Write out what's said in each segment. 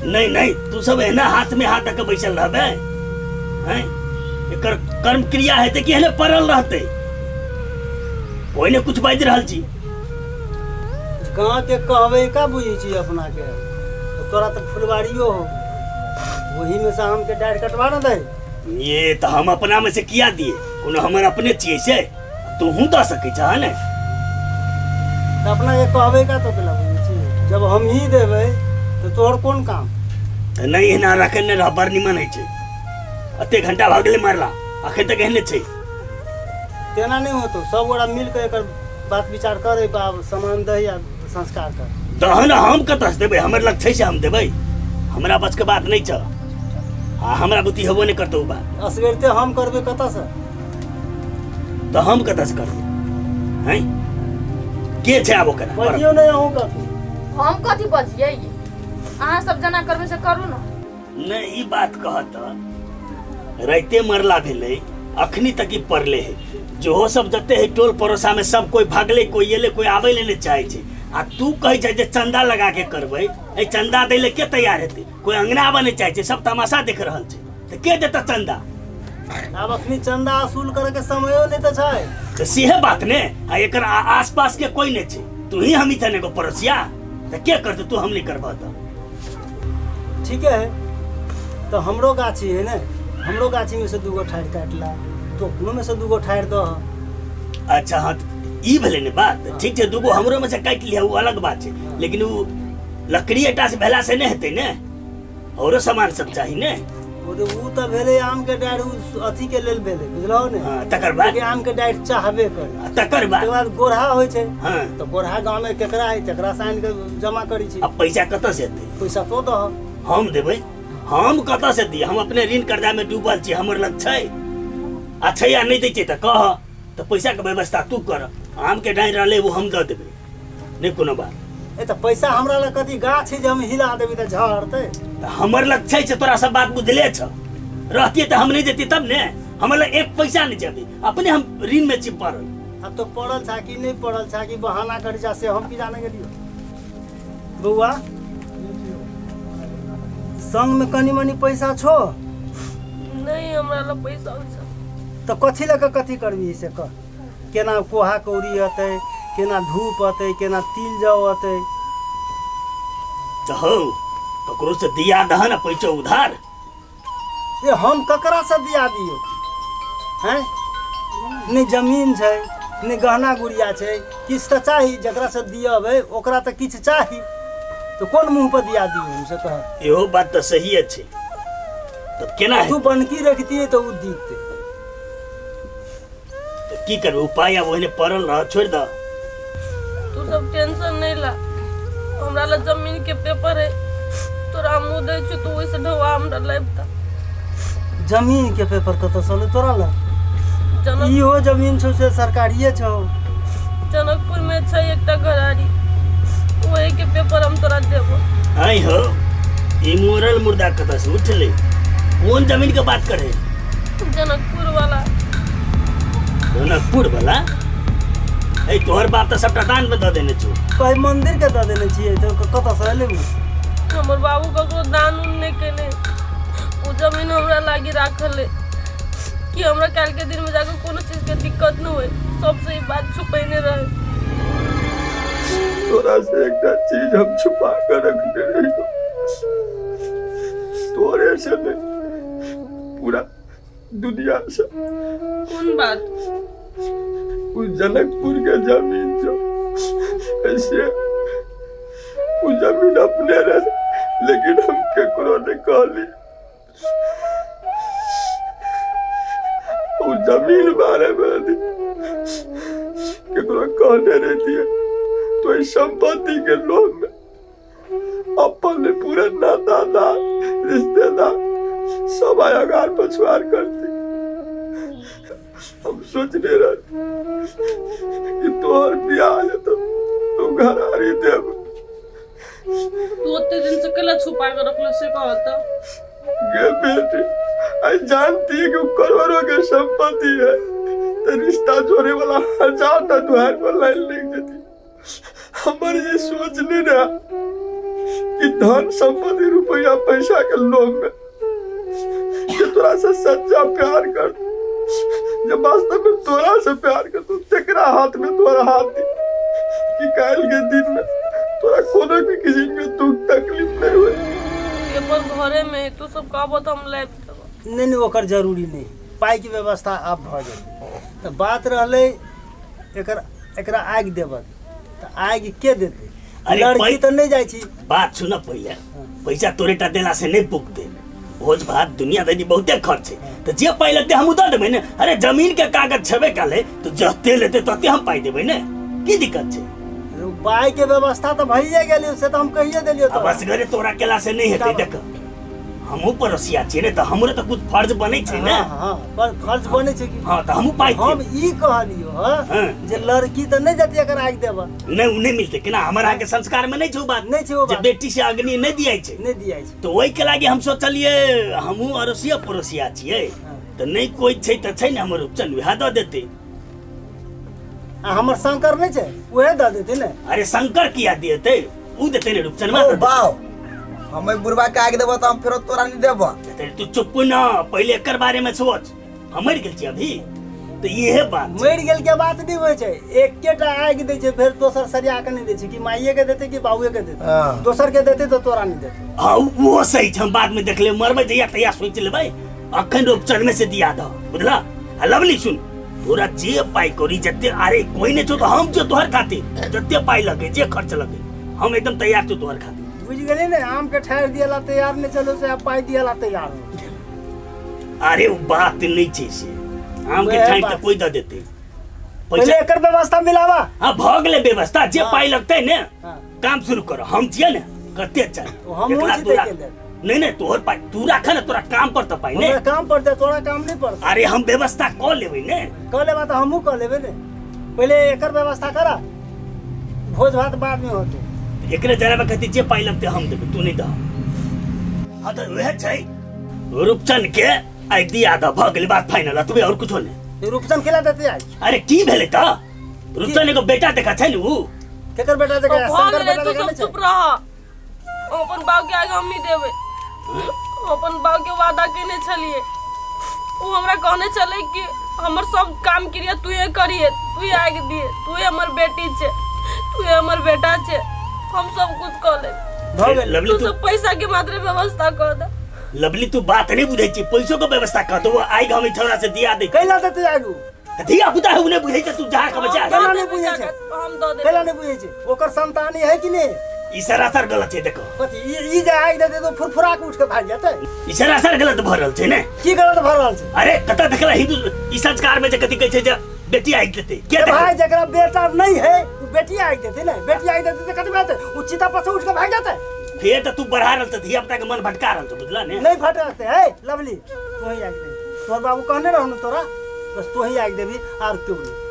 नहि नहि, तू सब एहना हाथ में हाथ दऽ के बैसल रहबे हैं? एकर कर्म क्रिया हेतै कि एहने पड़ल रहतै? कोई ने कुछ बाजि रहल छी। गाँव के कहबै का बुझै छी अपना के? तो तोरा तऽ फुलवाड़ियो हो, ओही में से आम के डारि कटवा न दे। ये तऽ हम अपना में से किया दिए? कोनो हमर अपने छियै से तोहूँ दऽ सकै छह ने। तऽ अपना के कहबै का तो केला बुझै छी? जब हम ही देबै तऽ तोहर कोन काम? तऽ नहि, एहना रखने नहि रह, बड़ निमन होइ छै। एते घंटा भऽ गेलै मरला, अखन तक एहने छै। तेना नहि होतो, सब गोरा मिल के एकर बात विचार करे, बाब सामान दही आ संस्कार कर। तहन हम कतऽ से देबै? हमर लग छै से हम देबै, हमरा बस के बात नहि छ आ हमरा बुद्धि हेबो नहि करतौ ओ बात। असगरते हम करबै कतऽ से? तऽ हम कतऽ से करबै? हैं, के छै आब ओकरा? बजियौ नहि अहूँ कतौ। हम कथी बजियै? अहाँ सब जेना करबै से करू ने। नहि, ई बात कहत तऽ राइते मरला भेलै, अखनी तक ई पड़ले है। जेहो सब जते है टोल पड़ोसा में सब कोई भागले, कोई एले, कोई आबै ले नहि चाहै छै। आ तू कहै छै जे चंदा लगा के करबै। एहि चंदा दै ले के तैयार हेतै? कोई अंगना आबऽ नहि चाहै छै, सब तमाशा देख रहल छै, तऽ के देतै चंदा? आब अखनी चंदा वसूल करे के समयो नहि तऽ छै। तऽ सेहे बात ने। आ एकर आसपास के कोई नहि छै, तू ही हम ही छने एगो पड़ोसिया, तऽ के करतै? तू हम नहि करबह तऽ? ठीके है, तऽ हमरो गाछी है ने, हमरो गाछी में से दूगो ठाढ़ि काटि ला, तो अपनो में से दूगो ठाढ़ि दह। अच्छा हाँ, तऽ ई भेलै ने बात। ठीक छै, दूगो हमरो में से काटि लिअ, ओ अलग बात छै, लेकिन ओ लकड़ी एटा से भेला से नहि हेतै ने, औरो सामान सब चाही ने। ओ तऽ उ तऽ भेलै आम के डारि, उ अथी के लेल भेलै, बुझलहो ने? हाँ, तकर बाद? लेकिन आम के डारि चाहबे करे। आ तकर बाद? तकर बाद गोरहा होइ छै। हाँ। तऽ गोरहा गाँव में केकरा है, तकरा से आनि के जमा करै छी। आ पैसा कतऽ से एतै? पैसा तो दह। हम देबै? हम कतऽ से दियै? हम अपने ऋण कर्जा में डूबल छी। हमर लग छै आ छै आ नहि दै छै तऽ कह, तऽ पैसा के व्यवस्था तू कर। आम के डाँरि रहलै, ओ हम दऽ देबै, नहि कोनो बात। ए तऽ पैसा हमरा लग कथी गाछ है जे हम हिला देबै तऽ झड़तै? तऽ हमर लग छै से तोरा सब बात बुझले छ। रहतियै तऽ हम नहि देतियै तब ने। हमर लग एक पैसा नहि छै अभी, अपने हम ऋण में छी पड़ल। अब तो पड़ल छा कि नहि पड़ल छा कि बहाना करी छा, से हम की जाने गेलियो। बौआ, संग में कनी मनी पैसा छो? नहीं, हमरा लग पैसा उसा तऽ कथी लऽ कऽ कथी करबही से कह? केना कोहा कौड़ी अतै, केना धूप अतै, केना तिल जौ अतै? तऽ हौ, ककरो से दिया दह ने पैसो उधार। ए, हम ककरा से दिया दियौ? हैं, नहि जमीन छै, नहि गहना गुड़िया छै, किछु तऽ चाही। जकरा से दियबै ओकरा तऽ किछु चाही, तऽ कोन मुँह पर दिया दियौ हम से कह? इहो बात तऽ सहिए छै, तब केना तू हेतै? बनकी रखतियै तऽ ओ दितै। तऽ की करबै उपाय? आब ओहने पड़ल रह, छोड़ि दह। तू सब टेंशन नहीं ला, हमरा लग जमीन के पेपर है, तोरा हम उ दै छी, तू ओहिसे ढौआ हमरा लाबि दे। जमीन के पेपर कतऽ से अलै तोरा लग? जनक इहो जमीन छौ से सरकारिए छौ। जनकपुर में छै एकटा घरारी, ओही के पेपर हम तोरा देबो। आइ हो, ई मरल मुर्दा कतऽ से उठलै? कोन जमीन के बात करे? जनकपुर वाला। जनकपुर वाला? ए, तोहर बाप तऽ सबटा दान में दऽ देने छौ। कही मंदिर के दऽ देने छियै, तऽ कतऽ से एलै उ? हमर बाबू ककरो दान उन नहीं केने, उ जमीन हमरा लागी राखल है कि हमरा काल्हि के दिन में जाके कोनो चीज के दिक्कत न होए। सबसे ई बात छुपैने रहे। तोरा से एकटा चीज हम छुपा कर रखने रहियो, तोरे से नहीं, पूरा दुनिया से। कोन बात? उ जनकपुर के जमीन जो ऐसे उ जमीन अपने रहे, लेकिन हम केकरो नहीं कहली। उ जमीन बारे में यदि केकरो कहने रहती तो इस संपत्ति के लोभ में अपन पूरा नाता दा रिश्तेदार सब आगार पछुआर करती। हम सोचने रहे कि तोहर बियाह हेतौ तो घरारी देब। तू ओते दिन से केला छुपा के रखलो से कह त? गे बेटी, आई जानती है कि वो करोड़ों के संपत्ति है तो रिश्ता जोड़े वाला हजार टा दुआर पर लाइन लिख देती। हमर ये सोच नहीं रहा कि धन संपत्ति रुपया पैसा के लोभ में जे तोरा से सच्चा प्यार कर, जे वास्तव में तोरा से प्यार कर, तो तेकरा हाथ में तोरा हाथ दी कि काल्हि के दिन में तोरा कोनो भी किसी के दुख तकलीफ नहीं हुए। अपन घरे में तू सब कहबो तऽ हम लाबि देबो। नहि नहि, ओकर जरूरी नहि, पाइके व्यवस्था आब भऽ जेतै। तऽ बात रहलै एकर एकरा आगि देबक, तऽ आगि के देतै? अरे लड़की तऽ नहि जाइ छी। बात सुन पहिले, पैसा तोरे टा देला से नहीं पुगते, भोज भात दुनियादारी बहुते खर्च है, तो जे पाई लगते हम दऽ देबै ने। अरे जमीन के कागज छेबे काले, तो जते लेते तते हम पाई देबै ने, की दिक्कत छै? पाई के व्यवस्था तऽ भइए गेलै, से तऽ हम कहिए देलियौ। अब तोरा असगरे तोरा केला से नहीं हेतै। देख, हमहूँ पड़ोसिया छियै ने, तऽ हमरो तऽ कुछ फर्ज बनै छै ने। हँ हँ, पर फर्ज बनै छै कि। हँ, तऽ हमहूँ पाइ हम देब। ई कहलियौ हँ जे लड़की तऽ नहि जेतै एकर आगि देबऽ। नहि, ओ नहि मिलतै केना, हमर अहाँके संस्कार में नहि छै ओ बात। नहि छै ओ जे बात। बेटी से अग्नि नहि दियाइ छै। नहि दियाइ छै। तऽ ओहिके लागि हम सोचलियै, हमहूँ अड़ोसिया पड़ोसिया छियै, तऽ नहि कोइ छै तऽ छै ने हमर उपचन, वएह दऽ देतै। आ हमर शंकर नहि छै, उहे दऽ देतै ने। अरे शंकर किया देतै, उ देतै ने रूपचनमा। ओ बाउ, हम एहि बुढ़बा के आगि देबो तऽ हम फेरो तोरा नहि देबो। देतै। तू चुप न, पहिले एकर बारे में सोच। हम मरि गेल छी अभी तऽ इहे बात छै। मरि गेल के बात नहि होइ छै, एकेटा आगि दै छै, फेर दोसर सरिया के नहि दै छै कि माइये के देतै कि बाबुए के देतै। दोसर के देतै तऽ तोरा नहि देतै। हाँ, ओहो सही छै, हम बाद में देख लेबै, मरबै जहिया तहिया सोचि लेबै, अखन रूपचन में से दिया दह, बुझला? आ लवली सुन, तोरा जे पाई करी जते, अरे कोई नहीं छौ तो हम जो तोहर खातिर जते पाई लगे जे खर्च लगे हम एकदम तैयार छौ तोहर खातिर। बुझि गेली ने, आम के ठारि दिएला तैयार नहि चलो से आब पाई दिएला तैयार हो। अरे वो बात नहीं छै से आम के वएह ठारि बात। तऽ कोई दऽ देतै पहिले पैसा। एकर व्यवस्था मिलावा। हाँ, भऽ गेलै व्यवस्था, जे पाई लगतै ने हाँ। काम शुरू करो, हम छियै ने कते चाही। हमहूँ एकरा छी तोरा ताहिके लेल। नहीं नहीं, तोहर पाई तू राख ने, तोरा काम पर तऽ पाई ने। हमरा काम पड़तै, तोरा काम नहि पड़तै। अरे हम व्यवस्था कऽ लेबै ने। कऽ लेबा तऽ हमहूँ कऽ लेबै ने, पहिले एकर व्यवस्था करा, भोज भात बाद में होतै। एकरे जराबे खातिर जे पाई लगतै हम देबै, तू नहीं दह। हाँ तऽ वएह छै रूपचन के आइ दिया दह, भऽ गेलै बात फाइनल, अतबे और कुछो नहि। रूपचन केला देतै आइ? अरे की भेलै तऽ रूपचन एगो बेटा देखा छै ने उ। केकर बेटा देखा? भऽ शंकर गेलै बेटा तू देखा सब नहि छै? चुप रह, हम अपन बाप के आगे हम नहीं देबै। हम अपन बाप के वादा केने छलियै, ओ हमरा कहने छलै कि हमर सब काम क्रिया तूहे करिहे, तूहे आगि दिहे, तूहे हमर बेटी छै, तूहे हमर बेटा छै, हम सब कुछ कऽ लेब। भऽ गेल। लवली तू तू सब पैसा के मात्र व्यवस्था कऽ दे। लवली तू बात नहीं बुझै छी, पैसो के व्यवस्था कर दो, आइ हम छौड़ा से दिया दे। कैला देतै आगू? धिया पुता है, उ नहीं बुझै छै, तू जा के बचा। केना नहि बुझै छै? हम दऽ देबै। कैला नहि बुझै छै? ओकर संतान है कि नहि? ई सरासर गलत छै, देखो। कथी? ई जे आगि देतै तऽ फुरफुरा के उठि के भागि जेतै। ई सरासर गलत भऽ रहल छै ने। की गलत भऽ रहल छै? अरे कतऽ देखला हिंदू ई संस्कार में जे कथी कहै छै जे बेटी आगि देतै के ए देखल? भाई, जकरा बेटा नहीं है उ बेटी आगि देतै ने, बेटी आगि देतै तऽ कथी हेतै? उ चिता पर से उठि के भागि जेतै। फेर तऽ तू बढ़ा रहल छ, धिया पुता के मन भटका रहल छ, बुझला ने? नहीं भटकते है लवली, तू ही आगि देबी, तोहर बाबू कहने रहू ने तोरा, बस तू ही आगि देबी आर क्यों नहीं।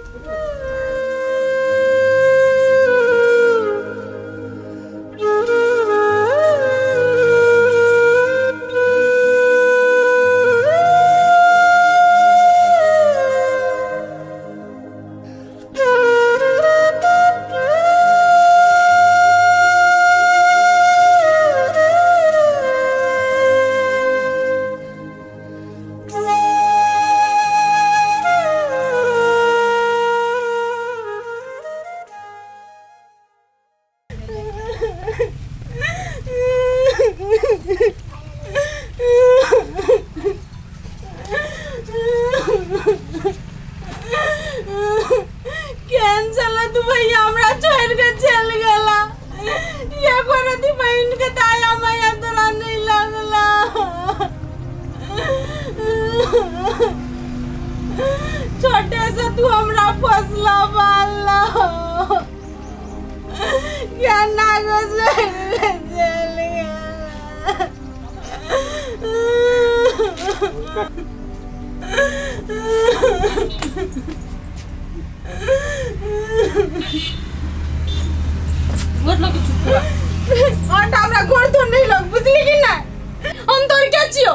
केहन छल तू भैया, हमरा छोड़ के चल गेला, ये कोनो दी बहन के दाया माया तोरा नहीं लगला। छोटे से तू हमरा फसला पालला, क्या नागो चल गेला। गोर लगे चुप और हमरा गोर तो नहीं लग, बुझली कि ना? हम तोर के छियो?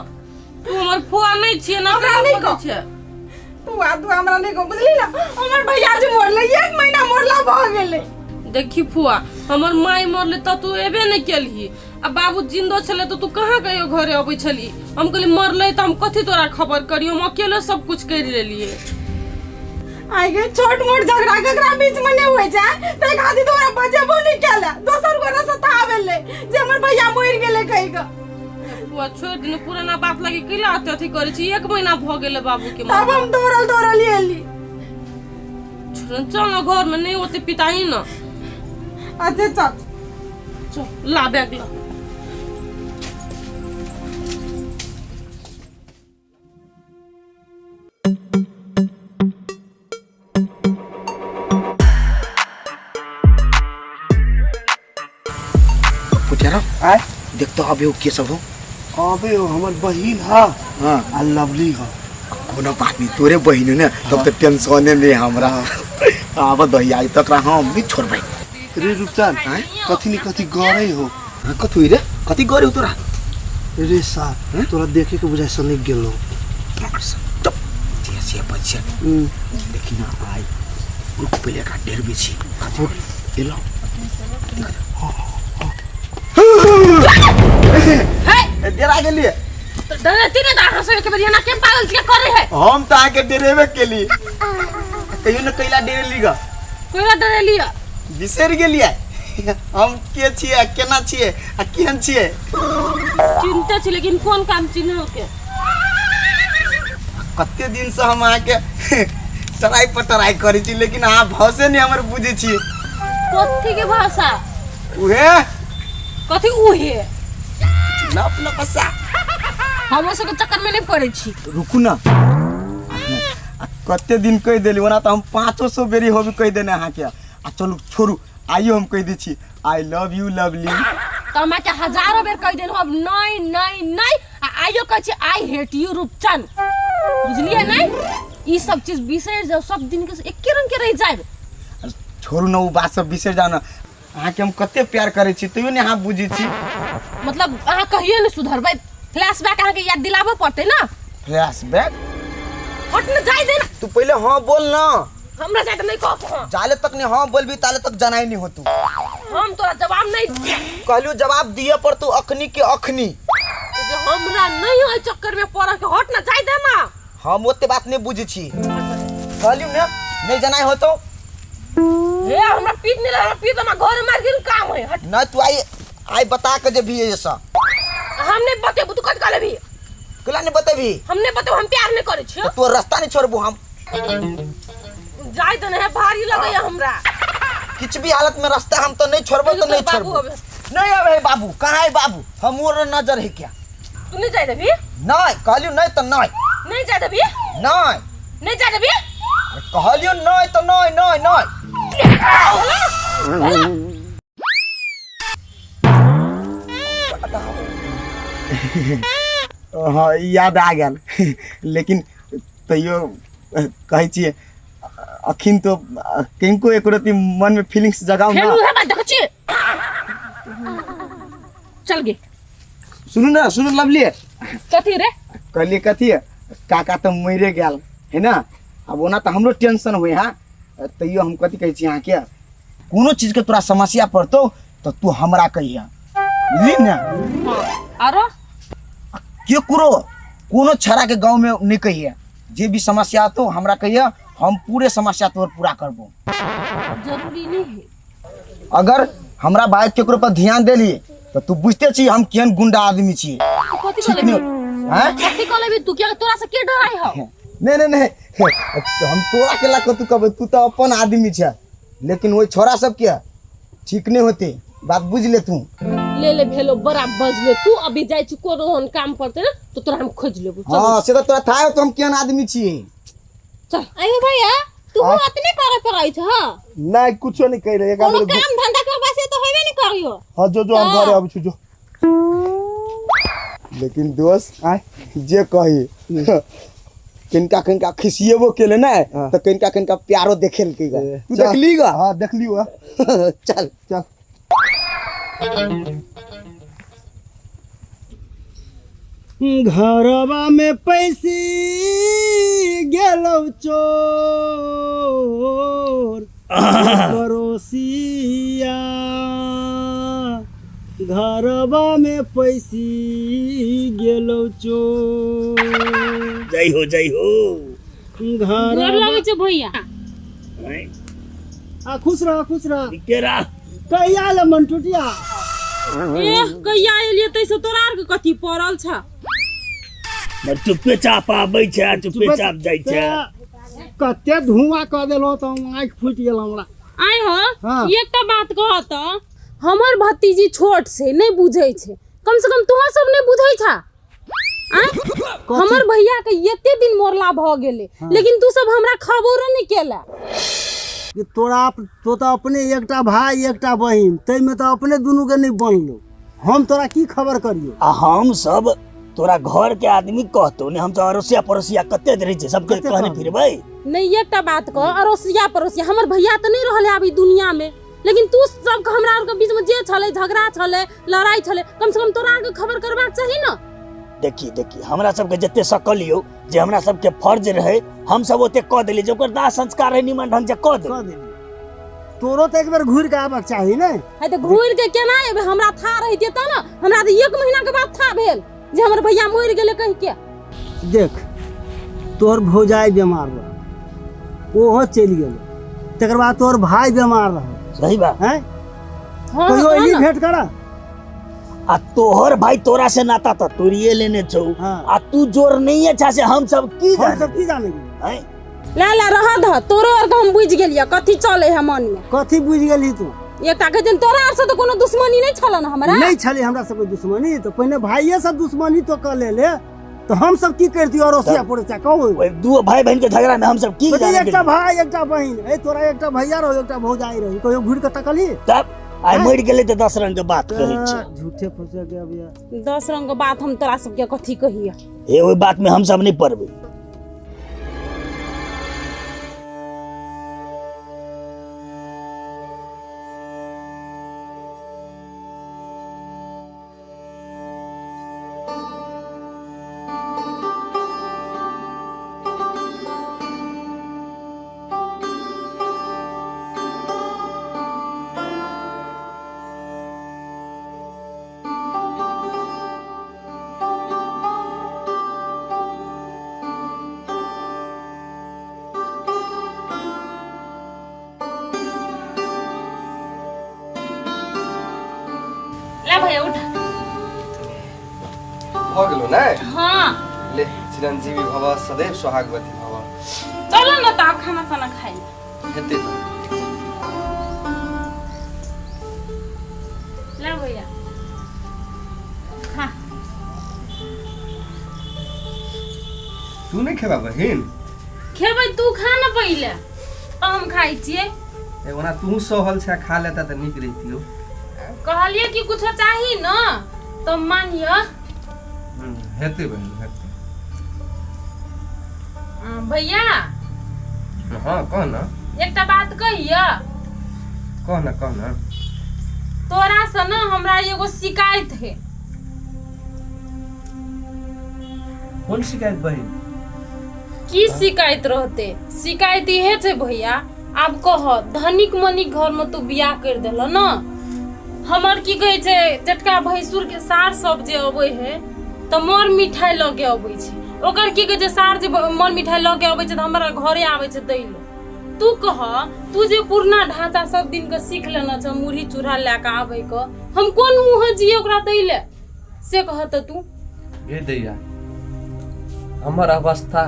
तू हमर फुआ नहीं छियै ना? हमरा नहीं कह छै तू आ, तू हमरा नहीं कह, बुझली ना? हमर भैया जे मरले 1 महीना मरला भ गेलै। देखी फुआ, हमर माय मरले तऽ तू एबे नहि केलही, आ बाबू जिन्दो छलै तऽ तू कहाँ कहियो घरे अबै छली। हम कहली मरले तऽ हम कथी तोरा खबर करियो, हम अकेले सब कुछ करि लेलियै। आइ गे, छोट मोट झगड़ा ककरा बीच में नहीं होइ छै, ताहि खातिर तोरा बजेबो नहीं केले। दोसर गोरा से था भेलै जे हमर भैया मरि गेलै कहि कऽ। फुआ छोड़ि दिने, पुराना बात लागी कैला अते अथी करै छी? 1 महीना भऽ गेलै बाबू के तब हम दौड़ल दौड़ल एली। चल ना घर में, नहीं ओते पिताही ना। अच्छा चल चल, ला बैग ला। पुछारो। आय। देख तो अबे हो के सब हो। अबे हो हमर बहिन हा। हाँ। आ लवली हा। कोनो बात नहीं, तोरे बहिन है ना, तब तो टेंशन नहीं हमरा। आब दही आई तक हम नहीं छोड़बै। रे रूपचंद, आय? कथी नहीं कथी गरे हो। हाँ, कथी रे, कथी गरे हो तोरा? रे साहब, तोरा देखे के बुझाय सनिक गेलो। चुप, जे से बच्चा। देखी ना आई, रुक पहले का डेर बेची। कथी एलो? हे डेरा गेलिए। तो डरती ने, अहाँ सब के बेर एना के पागल छियै करे है? हम तो आके डेरेबे केली, कहियो न कैला डेरेली गा। कोइला डरेली? बिसरि गेलिए हम के छियै, केना छियै आ केहन छियै? चिंता छी, लेकिन कोन काम चिन्ह के? कते दिन से हम अहाँके टराई पर टराई करै छी, लेकिन अहाँ भाषे नहि हमर बुझै छी। कथी के भाषा? उहे। कथी उहे? नप नपसा। हमरो सबके चक्कर में नहीं पड़ै छी। रुकू ना, आ कते दिन कहि देली, ओना तऽ हम 500 बेरी होबी कहि देने अहाँके। आ चलू छोड़ू, आइयो हम कहि दै छी, I love you lovely. तऽ हम अहाँके हजारो बेर कहि देलहुँ, अब नहीं नहीं नहीं, आ आइयो कहै छी I hate you Roopchand, बुझलियै? नहीं, ई सब चीज बिसरि जाउ, सब दिन के एके रंग के रहि जायब। छोड़ू ना, ओ बात सब बिसरि जाउ ना। अहाँके हम कते प्यार करै छी, तैयो नहि अहाँ बुझै छी। मतलब अहाँ कहियो नहि सुधरबै? फ्लैशबैक अहाँके याद दिलाबऽ पड़तै ना? फ्लैशबैक? हट न, जाय दे ना। तू पहले हाँ बोल ना। हमरा जाय नहीं कह हाँ। जाले तक नहीं हाँ बोलबी ताले तक जनाई नहीं हो तू। हम तोरा जवाब नहीं कहलियो, जवाब दिए पर तू अखनी के अखनी। जे हमरा नहीं होय चक्कर में पड़ के, हट ना, जाय दे ना। हम ओते बात नहीं बुझै छी, कहलियो ने नहीं जनाई हो तो। हे, हमरा पीट नहीं लगा, पीट हमरा घर मार के काम है, हट। नहीं तू आई आई बता के जे भी ऐसा। हम नहीं बतेबू, तू कत कहले भी? कला नहीं बतेबी? हम नहीं बतेबू, हम प्यार नहीं करै छियो। तो तू रास्ता नहीं छोड़बू हम। जाय दे ने, भारी लगैया हमरा। किछ भी हालत में रास्ता हम तो नहीं छोड़बो तो नहीं बाबू छोड़बो। हवे। नहीं आवे है बाबू, कहाँ है बाबू? हमर नजर है क्या? तू नहीं जाय देबी? नहीं कहलियो नहीं तो नहीं। नहीं जाय देबी? नहीं। नहीं जाय देबी? कहलियो नहीं तो नहीं नहीं नहीं। हाँ याद आ गेल, लेकिन तैयो कहै छियै अखिन तो किनको एको रत्ती मन में फीलिंग्स जगाउ फेर ना। उहे बात देखै छियै। चल गे। सुनू ना, सुनू लवली। कथी रे? कहलिए कथी, काका तऽ मरिए गेल है ना, अब ओना तऽ हमरो टेंशन होय। हाँ तैयो हम कथी कहै छी अहाँके, कोनो चीजके तोरा समस्या पड़तौ तऽ तू हमरा कहिया, बुझली ने? हाँ आरो केकरो कोनो छड़ा के गाँव में नहीं कहिए, जे भी समस्या तो हमरा कहिए, हम पूरे समस्या तोहर पूरा करबो। जरूरी नहीं है। अगर हमरा भाई केकरो पर ध्यान देली तो तू बुझते छी हम केहन गुंडा आदमी छी। तू कथी ठीक कहले? नहीं हैं? कथी कहले तू? क्या तोरा से के डराई हो? नहीं नहीं नहीं, हम तोरा केला कतू कहबै, तू तो अपन आदमी छे, लेकिन ओहि छोरा सब के ठीक नहीं होते, बात बुझ ले तू। ले ले भेलो, बड़ा बजले तू। अभी जाइ छी, कोनो ओहन काम पड़ते ना तो तोरा हम खोज लेबो। चल। हाँ से तो तोरा था तो हम केहन आदमी छी। चल। अरे भैया, तू अतने करे पड़ै छ? हां। नहीं कुछो नहीं कहि रहे। कोनो काम धंधा करबा से तो होबे नहीं करियो। हां जो जो हम घरे आबै छी जो। लेकिन दोस्त आय जे कही, किनका किनका खिसिएबो केले ने हाँ। तो किनका किनका प्यारो देखेलकै गा। तू चल। देखली गा? हां देखली हुआ। चल चल। घरवा में पैसी गेलौ चोर, पड़ोसी घरबा में पैसी गेलो चोर। जय हो जय हो। घर गोर लगै छै भैया। आ खुश रह खुश रह। नीके रह। कहिया आयल मन टूटिया? एह कहिया एलियै तैसे तोरा आरके कथी पड़ल छ? मर चुपे चाप आबै छै आ चुपे चाप जाइ छै। कते धुआं कऽ देलहुँ तऽ आँखि फूटि गेल हमरा। आइ हो। हाँ। एकटा बात कह तऽ हमर भतीजी छोट छै नहि बुझै छै, कम से कम तोहर सब नहि बुझै छा? आँय? हमर भैया के एते दिन मोरला भऽ गेलै। हाँ। लेकिन तू सब हमरा खबरो नहि केला। कि तोरा तो तऽ अपने एकटा भाय एकटा बहिन, ताहिमे तऽ अपने दुनूके नहि बनलो, हम तोरा की खबर करियो? आ हम सब तोरा घर के आदमी कहतो ने, हम तो अड़ोसिया पड़ोसिया कते रहै छै सबके कते कहने कहबै? फिरबै। नहीं एकटा बात कह, अड़ोसिया पड़ोसिया हमर भैया तऽ नहि रहलै आब ई दुनिया में, लेकिन तू सब हमरा आरके बीच में जे छलै झगड़ा छलै लड़ाई छलै, कम से कम तोरा आरके खबर करबाक चाही ने। देखी देखी हमरा सबके जते सकलियो जे हमरा सबके फर्ज रहे हम सब ओते कऽ देलियै, जे ओकर दाह संस्कार रहे निमन ढंग से कऽ देलियै। कऽ देलियै। तोरो तऽ एक बेर घुरि के आबक चाही ने। है तऽ घुरि के केना एबै, हमरा था रहितै तऽ ने, हमरा तऽ 1 महीना के बाद था भेल जे हमर भैया मरि गेलै कहि के। देख तोहर भौजाई बीमार रह ओहो चलि गेल, तकर बाद तोहर भाई बीमार रह। सही बात हैं? हाँ, कहियो हाँ एली ना। भेंट करा? आ तोहर भाई तोरा से नाता तो तोरिए लेने छौ। हाँ। आ तू जोर नहीं अच्छा से हम सब की हम जाने? सब की जाने? हैं? ला ला रह दह, तोरो आर के हम बुझि गेलियै कथी चले है मन में। कथी बुझि गेली तू? एकटा कहै छै तोरा आर से तऽ कोनो दुश्मनी नहि छल ने हमरा? नहीं छलै हमरा सबके दुश्मनी, तऽ पहिने भाइये से दुश्मनी तो कऽ ले ले तऽ हम सब की करतियै अड़ोसिया पड़ोसिया कहू? ओहि दू भाई बहन के झगड़ा में हम सब की बता, जाने? एकटा भाई एकटा बहिन, ए तोरा एकटा भैया रहो एकटा भौजाई रहो, कहियो घुरि कऽ तकली? तब आइ मरि गेलै तऽ 10 रंग के बात कहै छै। झूठे फूसे के अब ये 10 रंग के बात हम तोरा सबके कथी कहिया? हे ओहि बात में हम सब नहीं पड़बै। ले भैया उठ। भऽ गेलो ने? हाँ। ले, चिरंजीवी भव, सदैव सोहागवती भव। चलो ना तऽ आब खाना ताना खाइ हेतै तऽ। ले भैया खा। तू नहि खेबा बहिन? खेबै, तू खा ना पहिले तऽ हम खाइ छियै। ए ओना तू सहल छै, खा लेता तऽ नीक रहितियो। कहलियै कि कुछो चाही न तऽ मानिय। हेतै बहिन हेतै। भैया। हाँ कह ना। एकटा बात कहिया? कह ना कह ना। तोरा से ना हमरा एगो शिकायत है। कोन शिकायत बहिन? की शिकायत रहते, शिकायत इहे छै भैया। आब कह धनिक मनिक घर में तू बियाह कर देल न, हमर की कहै छै जटका भैंसुर के सार सब जे अबै है तऽ मर मिठाई लऽ के अबै छै, ओकर की कहै छै सार जे मर मिठाई लऽ के अबै छै तऽ हमरा घरे आबै छै दै लए। तू कह तू जे पुरना ढांचा सब दिन के सीख लेने छ मुरही चूड़ा लए के आबै के, हम कोन मुँह जिये ओकरा दै लए, से कह तऽ तू। गे दैया हमर अवस्था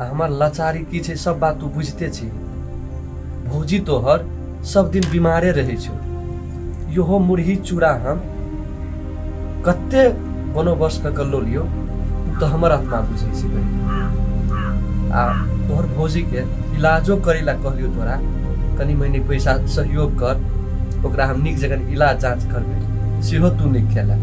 आ हमर लाचारी की छै सब बात तू बुझिते छी। भौजी तोहर सब दिन बीमारे रहै छौ, इहो मुरही चूड़ा हम कते बनोबस्त कऽ के लऽ लियौ तऽ हमर आत्मा बुझै छै बहिन। आ तोहर भौजीके इलाजो करै लए कहलियौ तोरा, कनि मनि पैसा सहयोग कर, ओकरा हम नीक जगह इलाज जाँच करबै, सेहो तू नहि केला।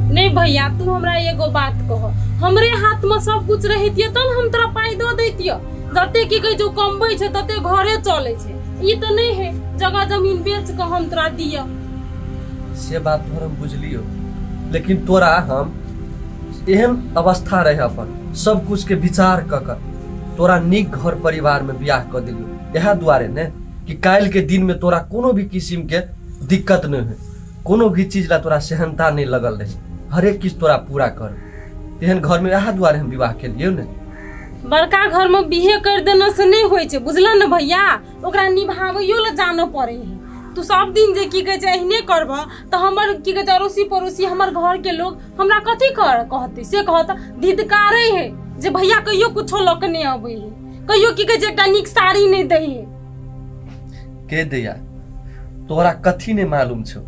नहीं भैया तू हमरा एगो बात कह, हमरे हाथ में सब कुछ रहितिये तब हम तोरा पाई दऽ दैतियै। जते की कहै छै कमबै छै तते घरे चलै छै, ई तऽ नहीं है जगह जमीन बेच के हम तोरा दिअ। से बात तोहर हम बुझलियो, लेकिन तोरा हम एहन अवस्था रहे अपन सब कुछ के विचार कऽ कऽ तोरा नीक घर परिवार में बियाह कऽ देलियो, इएह दुआरे ने कि काल्हि के दिन में तोरा कोनो भी किस्म के दिक्कत नहीं हो, कोनो भी चीज ला तोरा सेहनता नहि लगल रहे, हरेक किछु तोरा पूरा कर। तेहन घरमे इएह दुआरे हम विवाह केलियौ ने। बड़का घर में बिहे कर देना से नहीं होइ छै, बुझल ने भैया? ओकरा निभाबैयो लए जानऽ पड़ै है। तू सब दिन जे की कहै छै एहने करबह तऽ हमर की कहै छै अड़ोसी पड़ोसी, हमर घर के लोग हमरा कथी कर कहतै से कहत? धिदकारै है जे भैया कहियो कुछो लऽ के नहि अबै है, कहियो की कहै छै एकटा नीक साड़ी नहि दै है। के दैया, तोरा कथी नहि मालूम छौ?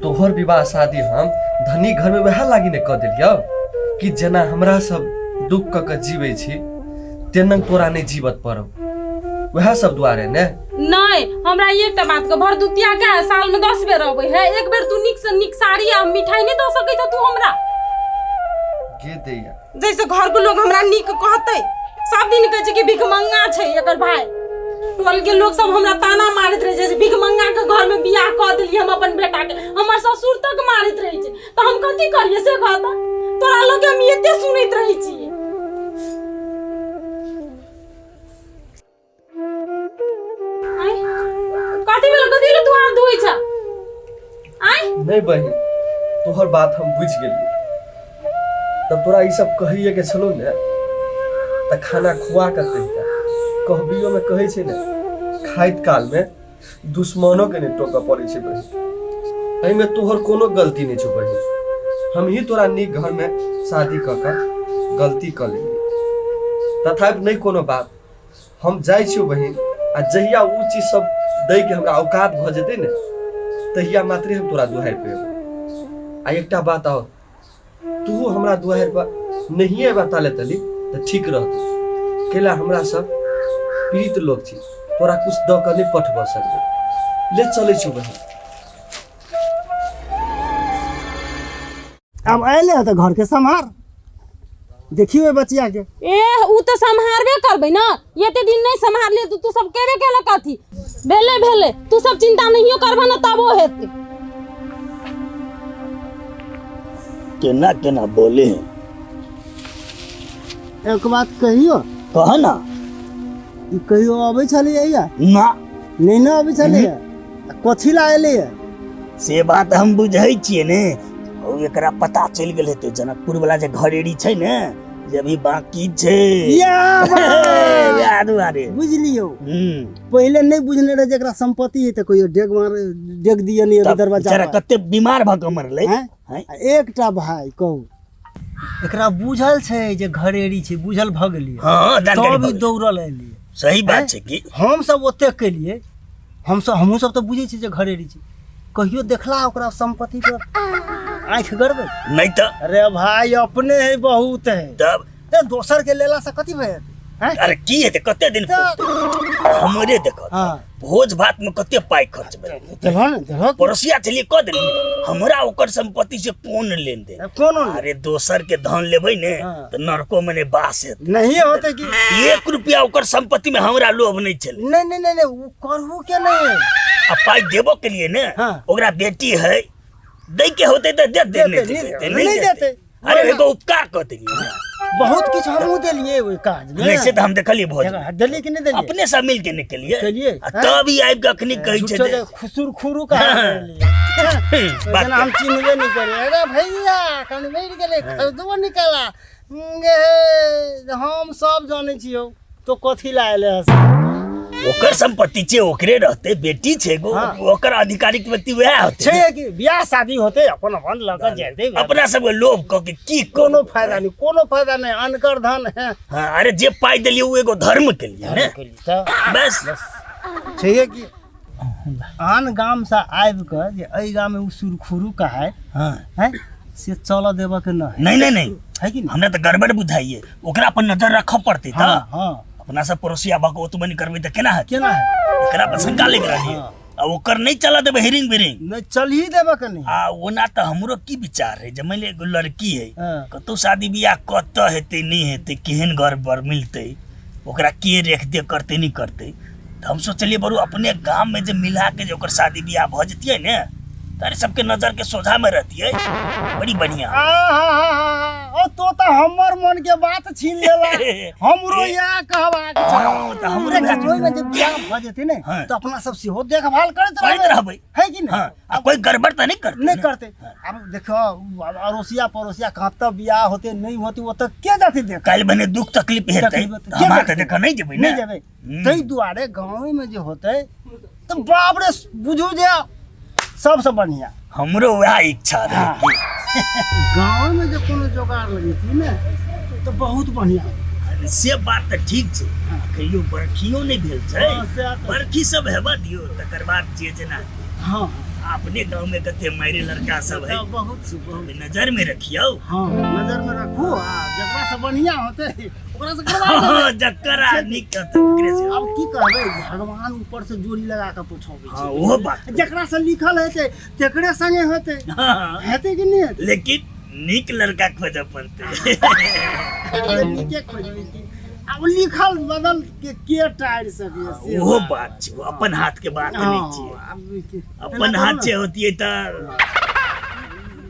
तोहर विवाह शादी हम धनी घरमे वएह लागी ने कऽ देलियौ कि जेना हमरा सब दुख कऽ के जीबै छी तेना तोरा नहि जीवत पड़ौ, वएह सब दुआरे ने। नहि, हमरा एकटा बात कह, भरदुतिया के साल में 10 बेर अबै है, एक बेर तू नीक से नीक साड़ी आ मिठाई नहि दऽ सकै छ तू हमरा? के दैया, जैसे घर के लोग हमरा नीक कहतै। सब दिन कहै छै कि भिखमंगा छै एकर भाई। टोल के लोग सब हमरा ताना मारैत रहै छै जे भिखमंगा के घर में बियाह कऽ देलियै हम अपन बेटा के। हमर ससुर तक मारैत रहै छै, तऽ हम कथी करियै से कहता? तोरा लोग के हम एते सुनैत रहै छियै। आँय, कथी भेल? कथी ले तू हाथ धोइ छ? आँय। नहीं बहिन, तोहर बात हम बुझि गेलियै। तब तोरा ई सब कहैये के छलो ने तऽ खाना खुआ कऽ कहिता। कहबियो में कहै छै ने, खाइत काल में दुश्मनो के नहि टोकऽ पड़ै छै। बहिन, एहिमे तोहर कोनो गलती नहि छौ। बहिन, हम ही तोरा नीक घर में शादी कऽ कऽ गलती कऽ लेलियै। तथापि नहि कोनो बात, हम जाइ छियौ बहिन, आ जहिया ओ चीज सब दैके हमरा औकात भऽ जेतै ने, तहिया मात्रे हम तोरा दुहारि पर एबौ। आ एकटा बात आओर, तू हमरा दुआरि पर नहिए अयबा ताले तली तऽ ठीक रहतौ। कैला हमरा सब पीड़ित लोक छी, तोरा कुछ दऽ कऽ नहि पठबऽ सकबै। ले चलै छियौ बहिन। आब अयले हँ तऽ घरके सम्हार, देखियौ ओहि बचिया के। ए, उ तऽ सम्हारबे करबै ने। एते दिन नहि सम्हारलियै तऽ तू सब केबे केलक? कथी भेलै? भेलै, तू सब चिंता नहियो करबह ने तबो हेतै। केना केना बोले हैं। एक बात कहियो? कह ना। ई कहियो अबै छलियै या ना? नहि ने अबै छलियै, कथी ला एलियै? से बात हम बुझै छियै ने। ओ एकरा पता चलि गेल हेतै, जनकपुर वाला जे घरेड़ी छै ने, जे अभी बाकी छै। या बात! वएह दुआरे। बुझलियौ। हम्म। पहिले नहि बुझने रहे जेकरा संपत्ति है तऽ कहियो डेग मार डेग दिअ नहि अभी तब दरवाजा बेचारा पर। कते बीमार भऽ कऽ मरलै। हैं? हैं? आ एकटा भाय कहू, एकरा बुझल छै जे घरेड़ी छै, बुझल भऽ गेलियै? हँ, जानकारी तब भऽ ई गेलै। दौड़ल एलियै। सही बात छै की। हम सब ओतेक केलियै, हमसब हमहूँ सब तऽ बुझै छी जे घरेड़ी छै। कहियो देखला ओकरा संपत्ति पर आँखि गड़बै? नहि तऽ। अरे भाई, अपने है बहुत है। तब। ए, दोसर के लेला से कथी भए जेतै? हैं? अरे की हेतै, कते दिन तऽ हमरे देखत। भोज भात में कते पाइ खर्च भेल। देलहो ने, देलहो। पड़ोसिया छलियै, कऽ देलियै। हमरा ओकर संपत्ति से कोन लेन देन? कोनो नहि। अरे दोसर के धन लेबै ने तऽ नरको में नहि बास हेतै। नहीं होते कि। एक रुपया ओकर संपत्ति में हमरा लोभ नहीं छलै। नहीं नहीं नहीं नहीं, वो करहु के नहीं है। आ पाइ देबो के लिए ने। ओकरा बेटी है, दै के होते तऽ दे दे, नहीं देतै, देतै, नहीं नहीं देतै। देतै। अरे एगो उपकार कऽ देलियै। बहुत किछु हमहूँ देलियै ओहि काज में। नहीं, से तऽ हम देखलियै भोज। देलियै कि नहि देलियै? अपने सब मिल के नहि केलियै? केलियै। आ तब ई आबि कऽ अखनी कहै छै झूठो जे जे खुसुर खुरू कहा देलियै। बात जेना हम चिन्हबे नहि करियै। अरे भैया कनि मरि गेलै, खरीदबो निकाला गे, हम सब जानै छियौ, तो कथी ला एले हस? ओकर संपत्ति छै, ओकरे रहते, बेटी छै एगो। ओकर आधिकारिक व्यक्ति वएह होते। छै कि बियाह शादी होते, अपन अपन लऽ कऽ जेतै। अपना सबके लोभ कऽ के की? कोनो फायदा नहीं, कोनो फायदा नहीं, अनकर धन है। हाँ, अरे जे पाइ देलियै ओ एगो धर्म के लिए ने। तऽ बस। छैहे कि आन गामसँ आबि कऽ जे एहि गाममे ओ सुरखुरु कहाय है, से चलऽ देबऽ के नहि। नहीं नहीं नहीं। है कि नहीं? हमरा तऽ गड़बड़ बुझाइए, ओकरा पर नजर रखऽ पड़तै तऽ। हाँ। अपना सब पड़ोसिया भऽ कऽ ओतबे नहि करबै तऽ केना हेतै? केना हेतै? एकरा पर शंका लागि रहल ये। आ ओकर नहि चलऽ देबै हिरिंग बिरिंग। नहि चल ही देबऽ के नहि। आ ओना तऽ हमरो की विचार है जे मानि लिअ एगो लड़की है, कतौ शादी बियाह कतऽ हेतै, नहि हेतै, केहन घर पर मिलतै, ओकरा के रेख देख करतै, नहि करतै, तऽ हम सोचलियै बरू अपने गाम में जे मिला के जे ओकर शादी बियाह भऽ जतियै ने, तऽ अरे सबके नजर के सोझा में रहतियै, बड़ी बढ़िया। आहा, ओ तो तऽ हमर मन के बात छीन लेला। हमरो इएह कहबाक छै। हँ, तऽ हमरो रे इएह गाँवे में जे बियाह भऽ जेतै ने हँ। तऽ अपना सब सेहो देखभाल करैत करैत रहबै। है कि नहि? हँ, आ कोई गड़बड़ तऽ नहि करतै नहि ने? करतै। आब देखो, आब अड़ोसिया पड़ोसिया कतऽ बियाह होतै नहि होतै, ओतऽ के जाते देख? काल्हि भने दुख तकलीफ हेतै तकलीफ हेतै, तऽ के हम अहाँके देखतै? देखऽ नहि जेबै ने? नहि जेबै। हम्म। ताहि दुआरे गाँवेमे जे होतै तऽ बाप रे, बुझू जे सबसँ बढ़िआँ। हमरो वएह इच्छा रहै कि गाँवमे जे कोनो जोगाड़ लगेती ने तऽ बहुत बढ़िआँ। अरे से बात तऽ ठीक छै, कहियो बरखियो नहि भेल छै। हँ, सएह तऽ। बरखी सब हेबऽ दियौ, तकर बाद जे जेना। हँ। अपने गाँव में कते मारे लड़का सब है। तऽ बहुत छै, बहुत। नजर में रखियौ। हँ, नजर में रखू, आ जकरा से बढ़िआँ होतै ओकरा से करवा देबै। हँ, जकर आ नीक कहतै ओकरे से। आब की कहबै, भगवान ऊपर से जोड़ी लगा कऽ पठाबै हँ, छै। ओहो बात। जकरा से लिखल हेतै तेकरे संगे हेतै। हँ। हेतै कि नहि हेतै? लेकिन नीक लड़का खोजऽ पड़तै। से नीके खोजबै की, आब लिखल बदल के के टारि सकैए से? ओहो बात छै, ओ अपन हाथ के बात नहि हँ, छियै। आब अपन एना हाथ करू से ने। होतियै तऽ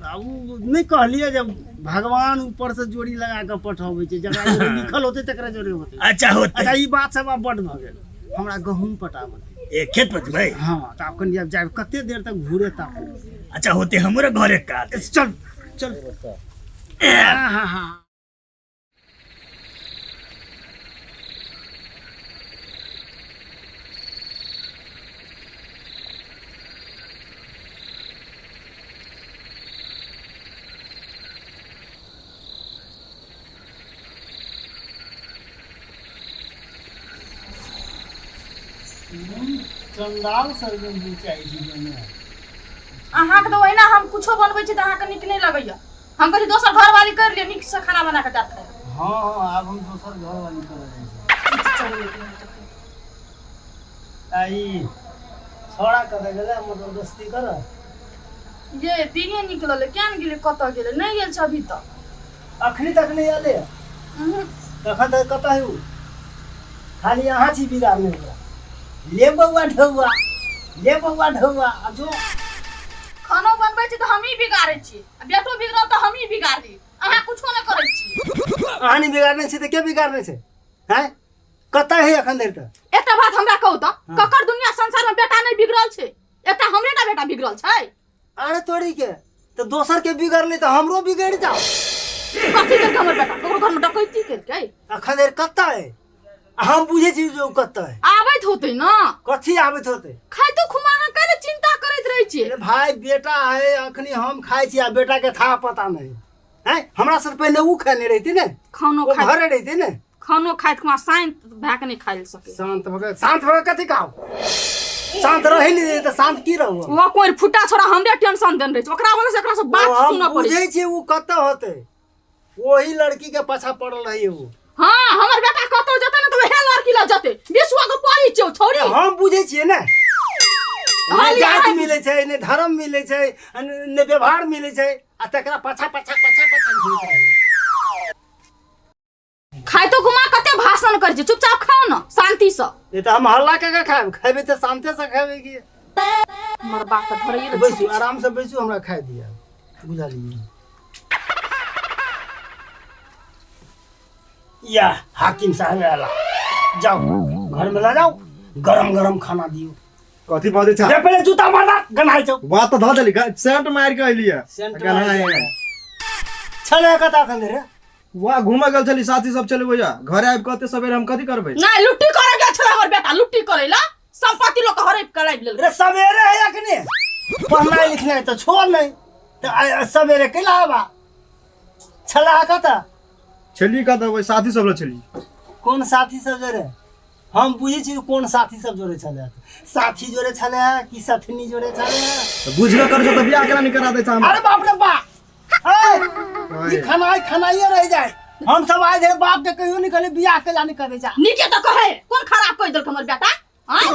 आ उ नहि कहलियै जे भगवान ऊपर से जोड़ी लगा कऽ पठबै छै, जकरा जोड़े लिखल होतै तकरा जोड़े होतै। अच्छा होतै। अच्छा, ई बात सब आब बड्ड भऽ गेल, हमरा गहूँम पटाबऽ के। ए खेत पर जेबै? हँ, तऽ आब कनि आब जायब, कते देर तक घूरे ताकू। अच्छा होतै, हमरो घरे काज। चल चल। हाँ हाँ हाँ। चंडाल सर्जन भी चाही जीवन में। अहाँके तऽ ओहिना हम कुछो बनबै छी तऽ अहाँके नीक नहि लगैया। हम कहै छी दोसर घरवाली करि लिअ, नीकसँ खाना बना कऽ जात खाय। हाँ हाँ, आब हम दोसर घरवाली करऽ जाइ छी। आ ई छौड़ा कतऽ गेलै मतलब दोस्ती करऽ? ये दिने निकलल किया ने गेलै, कतऽ गेलै? नहि गेल छै अभी तक। अखनी तक नहि एलै? उहुं। तखन तक कतऽ है उ? खाली अहाँ छी बिगाड़ने ओकरा। ले बौआ ढौआ, ले बौआ ढौआ, आ जो। खानो बनबै छी तऽ हमही बिगाड़ै छी, आ बेटो बिगड़ल तऽ हमही बिगाड़ली, अहाँ कुछो नहि करै छी। अहाँ नहि बिगाड़ने छी तऽ के बिगाड़ने छै? हैं, कतऽ है अखन धरि तक? एकटा बात हमरा कहू तऽ, ककर दुनिया संसार में बेटा नहि बिगड़ल छै? एकटा हमरे टा बेटा बिगड़ल छै? अरे तोरी के तऽ दोसर के बिगड़लै तऽ हमरो बिगड़ि जाओ। कथी केलकै हमर बेटा? ककरो घर में डकैती केलकै? अखन धरि कतऽ है? आ हम बुझै छी जे ओ कतऽ है। आबैत होतै ने। कथी आबैत होतै? खाइतो खुमा अहाँ कैले चिंता करैत रहै छियै? अरे भाई, बेटा है, अखनी हम खाइ छी आ बेटा के था पता नहीं है। हमरा से पहिने उ खेने रहिती ने। खानो ओ खाइत घरे रहिती ने। खानो खाइत खुमा शांत भए के नहि खाइ लए सकै। शांत भऽ के, शांत भऽ के कथी खाउ? शांत रहै नहि दै तऽ शांत की रहू हम? ओ कोइ फुटा छोड़ा हमरे टेंशन देने रहै छै, ओकरा वजह से एकरा से बात ओ हम सुनऽ पड़ै छै। बुझै छी उ कतऽ होतै, ओही लड़की के पाछा पड़ल रही उ। हाँ, हमर बेटा कतौ जेतै ने तऽ वएह लड़की लग जेतै। विश्व के पड़ी छै ओ छौड़ी। हम बुझै छियै ने, ने खाली जाति अहाँ- मिलै छै, ने धर्म मिलै छै, आ ने व्यवहार मिलै छै, आ तकरा पाछा पाछा पाछा पाछा घुमैत रहै। खाइतो घुमा कते भाषण करै छै, चुपचाप खाओ ने शांति से। नहीं तऽ हम हल्ला के के खायब? खेबै तऽ शांते से खेबै की। हमर बाप तऽ धरैये ने। बैसू, आराम से बैसू, हमरा खाय दिअ। बुझलियै? या हाकिम साहब आला, जाओ घर में ला जाओ, गरम गरम खाना दियो। कथी बजै छ? रे पहिले जूता मारदा, गनाइ छौ। बात तऽ धऽ देली, सेंट मारि के अइली है। सेंट गन्हाइ मारि है। छलै कता एखन रे? वाह, घूमे गेल छली, साथी सब चले भैया, घरे आबि कते सवेरे हम कथी करबै? नहीं, लुट्टी करे गेल छलै हमर बेटा, लुट्टी करे ला संपत्ति लोक हड़प के लाबि लेलकै। रे सवेरे है अखने, पढ़नाइ लिखनाइ तऽ छोड़ नहि तऽ सवेरे कैला आबा छला कतऽ? छली कतऽ? ओहि साथी सब लग छली। कोन साथी सब जोड़े? हम बुझै छी कोन साथी सब जोड़े छलै। साथी जोड़े छलै कि सथनी जोड़े छलै? तऽ बुझबे करै छौ तऽ बियाह केना नहि करा दै छ हमरा? अरे बाप रे बाप, ए, ई खनाइ खनाइए रहि जाए। हम सब आइ धरि बाप के कहियो नहीं कहले बियाह केला नहीं करे जा। नीके तऽ कहै, कोन खराब कहि देलक हमर बेटा? आँय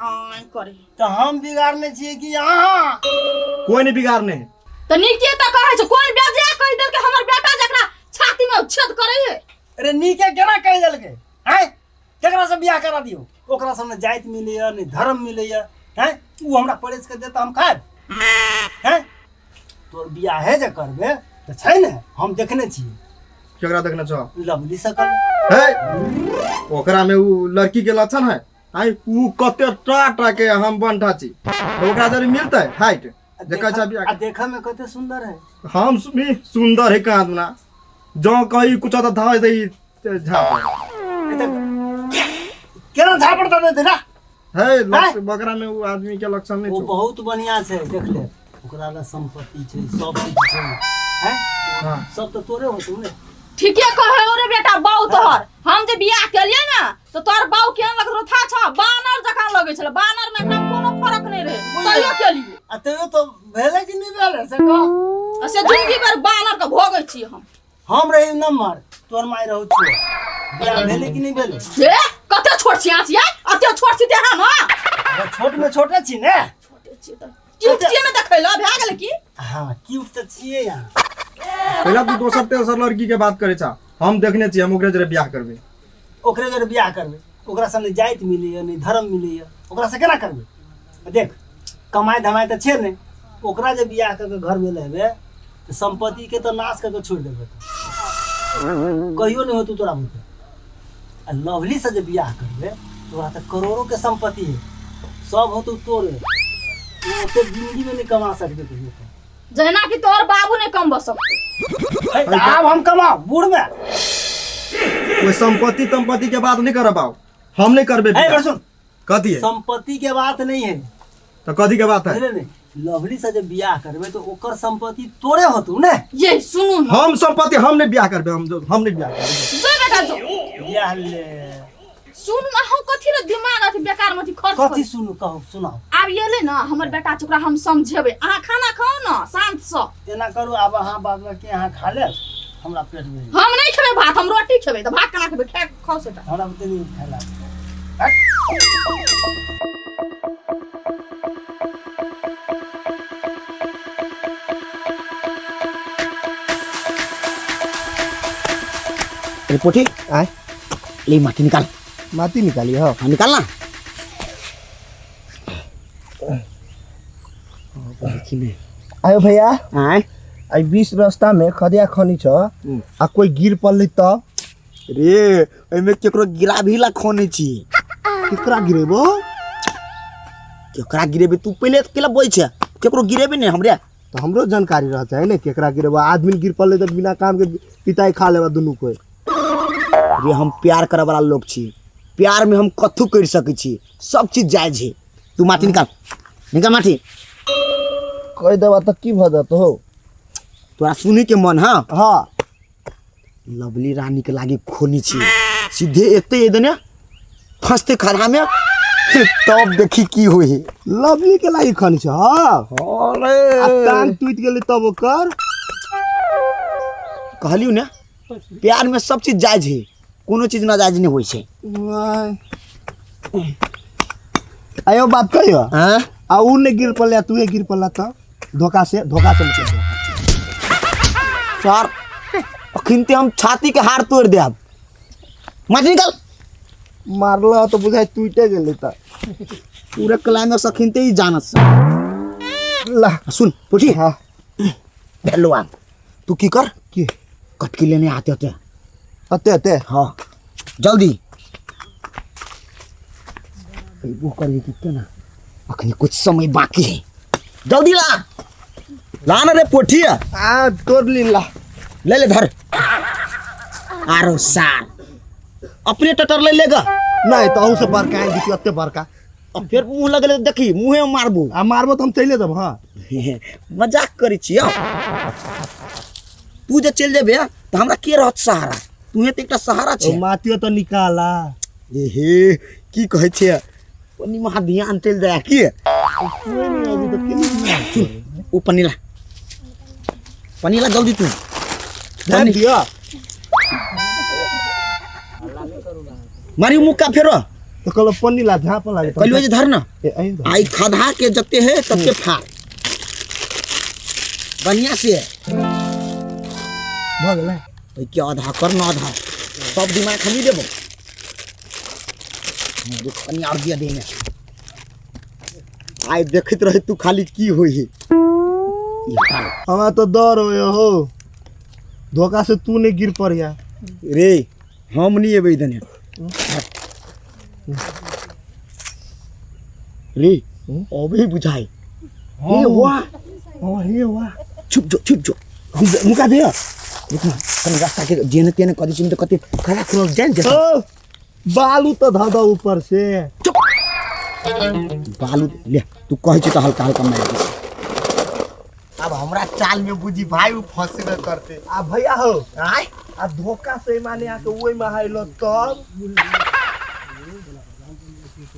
आँय करे। तऽ हम बिगाड़ने छियै कि अहाँ? कोई नहीं बिगाड़ने है। तऽ नीके तऽ कहै छै, कोन बेजा कहि देलकै हमर बेटा जकरा छाती में छेद करै है? अरे नीके केना कहि देलकै? आँय, केकरा से बियाह करा दियौ? ओकरा सब ने जाति मिलैया ने धर्म मिलैया। हैं, उ हमरा परसि के देत हम खायब? हैं, तोर बियाहे जे करबे तऽ छै ने, हम देखने छियै। केकरा देखने छौ? लवली सकल। हे, ओकरा में उ लड़की के लक्षण है। आई उ कते टा टा के हम बनठा छी, तो ओकरा जरी मिलतै हाइट जे कहै छै बियाह। आ देखऽ में कते सुंदर है। हम भी सुंदर है कहाँ दुना, जो कही कुछ तो धावे दे झाप। ए तऽ केना झापड़ दऽ देतै ना? है बकरा में उ आदमी के लक्षण नहीं वो छौ। बहुत बढ़िया छै, देख ले, ओकरा लग संपत्ति छै, सब किछु छै। हैं? हाँ। सब तऽ तोरे होतौ ने। ठीके कहे हो रे बेटा बाऊ तोहर। हम जे बियाह केलियै ने तऽ तोहर बाऊ केहन लगत रहौ था छ, बानर जकाँ लगै छलै। बानर में एकरा कोनो फरक नहि रहै, तैयो केलियै। आ तैयो तऽ भेलै कि नहि भेलै से कह। आ से जिंदगी भरि बानर के भोगै छी हम। हम रही नम्बर, तोहर माय रहू छोट, बियाह भेलै कि नहि भेलै? हे, कते छोट छी अहाँ छियै? अते छोट छी तेहन? अरे छोट में छोटे छी ने। छोटे छी तऽ क्यूट छियै ने, देखै लए भए गेलै की? हाँ, क्यूट तऽ छियै यहाँ। पहला तू दोसर तेसर लड़की के बात करे छा, हम देखने छी, हम ओकरे जरे बियाह करबे। ओकरे जरे बियाह करबै? ओकरा से नहि जाति मिलैए, नहि धर्म मिलैए, ओकरा से केना करबै? देख, कमाइ धमाइ तऽ छै नहि। ओकरा जे बियाह कऽ के घरमे लेबै तऽ सम्पत्तिके तऽ नाश कऽ के छोड़ि देबै, तऽ कहियो नहि होतौ तोरा बुते। आ लवली से जे बियाह करबै तऽ ओकरा तऽ करोड़ोके सम्पत्ति है, सब होतौ तोरे, ओ ओते जिंदगीमे नहि कमा सकतै कहियो तऽ। जहिना कि तोहर बाबू नहि कमबऽ सकतै। ए, तऽ आब हम कमाउ बूढ़मे? कोई संपत्ति तंपत्ति के बात नहीं करब, आओ हम नहीं करबे ए, बियाह। सुन। कथी है? संपत्ति के बात नहीं है। तो कथी के बात है? बुझले ने, लवली से जब बियाह करबे तो ओकर संपत्ति तोरे होतौ ने। ये सुनू ने। हम संपत्ति हम नहीं बियाह करबे, हम नहीं बियाह करबे। जो बेटा जो। बियाह ले। सुन ना, हम कथी ले दिमाग अथी बेकार में अथी खर्च कथी? करी? सुनू, कहू, सुनाउ। आब एलै ने हमर बेटा, ओकरा हम समझेबै। अहाँ खाना खाउ ने शांत से। एना करू, आब अहाँ बाद बाकी अहाँ खा लेब, हमरा पेट में। हम नहीं खेबै भात, हम रोटी खेबै। तऽ भात केना खेबै? खा खाउ सेटा। हमरा बुते नहीं खाय लागत। अरे पोठी। आय। ले माटी निकाल। माटी निकाली? हो। हाँ, निकाल ना। देखी ने। आयो भैया। आय। आई बीस रास्ता में खदिया खनी छ आ कोई गिर पड़ली तब? रे, ओहिमे केकरो गिराबी ला खोने छी। केकरा गिरेबो? केकरा गिरेबे? तू पहिले केला बोल छै, केकरो गिरेबे नहीं हमरे। तो हमरो जानकारी रहता है ने केकरा गिरेबो। आदमी गिर पड़ले तो बिना काम के पिताई खा लेबा दुनू कोई। रे, हम प्यार करे वाला लोग छी, प्यार में हम कथू कर सकै छी, सब चीज जायज है। तू माटी निकाल, निकाल माटी। कह देबा तऽ की भऽ जेतौ हो? तोरा सुनै के मन? हाँ। हाँ। लवली रानी के लागे खोनी छी, सीधे एते एदने फंसते खड़ा में, तब देखी की होई। लवली के लागी खनी छ? हाँ। अरे आ टांग टूटि गेलै तब ओकर? कहलियौ ने, प्यार में सब चीज जायज है, कोनो चीज नाजायज नहीं होइ छै। आयो बात कहियो। हाँ। आ उ नहीं गिर पड़ले, तू गिर पड़ला तब धोखा से, धोखा से निकल। सर, अखन ते हम छाती के हार तोड़ देब। माटी निकाल। मारल तो बुझाइ टूटे गेलै तऽ। पूरा क्लाइमैक्स अखन ते ही जानत से। ला। सुन पुठी। हाँ। हेलो, आ तू की कर? की? कटकी लेने आते होते। अते अते? हाँ, जल्दी। वो करिए कि केना, अखनी कुछ समय बाकी है, जल्दी ला, ला ना रे पोठी। आ तोड़ ली, ला। ले ले, धर। आरो सार अपने टटर ले लेगा। नहीं तो अहू से बड़का है देखियो, अते बड़का। अब फिर मुंह लगले देखी, मुंहे में मारबू। आ मारबो तो हम चले देब। हाँ। मजाक करै छी। तू जे चलि जेबे तऽ हमरा के रहत सहारा? तू तऽ एकटा सहारा छै। ओ माटियो तो निकाला। ए हे, की कहै छै, ओनी महा ध्यान चलि जाय की। कोई नहीं अभी तो के नहीं। सुन, ओ पनीला, पनीला, जल्दी तू। ध्यान दिया। मारी मुक्का फेरो। तो कल पन्नी ला, झाप लागे। कहलियो जे धर ना। ए आई। आई खधा के जते है तते फाड़ बढ़िया से। भ गेलै। ओहि के आधा कर ना, आधा सब दिमाग हम ही देबो। हाँ, रुक, कनी और दिया देने। आइ देखैत रहे तू खाली की होई है। हमरा तो डर होय हो। धोखा से तू नहीं गिर पड़िया। रे हम नहीं एबै दने रे, अबे बुझाई ए वाह। हाँ हे वाह। छुप जो, छुप जो, हम मुका दे, रुक न, कनी रास्ता के जेने तेने कदी छिन त कति खरा खुनल जान जे। ओ, बालू तो धऽ दऽ ऊपर से। चुप, बालू ले, तू कहै छी त हल्का हल्का मारि दे। अब हमरा चाल में बुझी भाई उ फंसबे करते। आ भैया हो, आय आ धोखा से माने आके ओहि में हाइलो तब।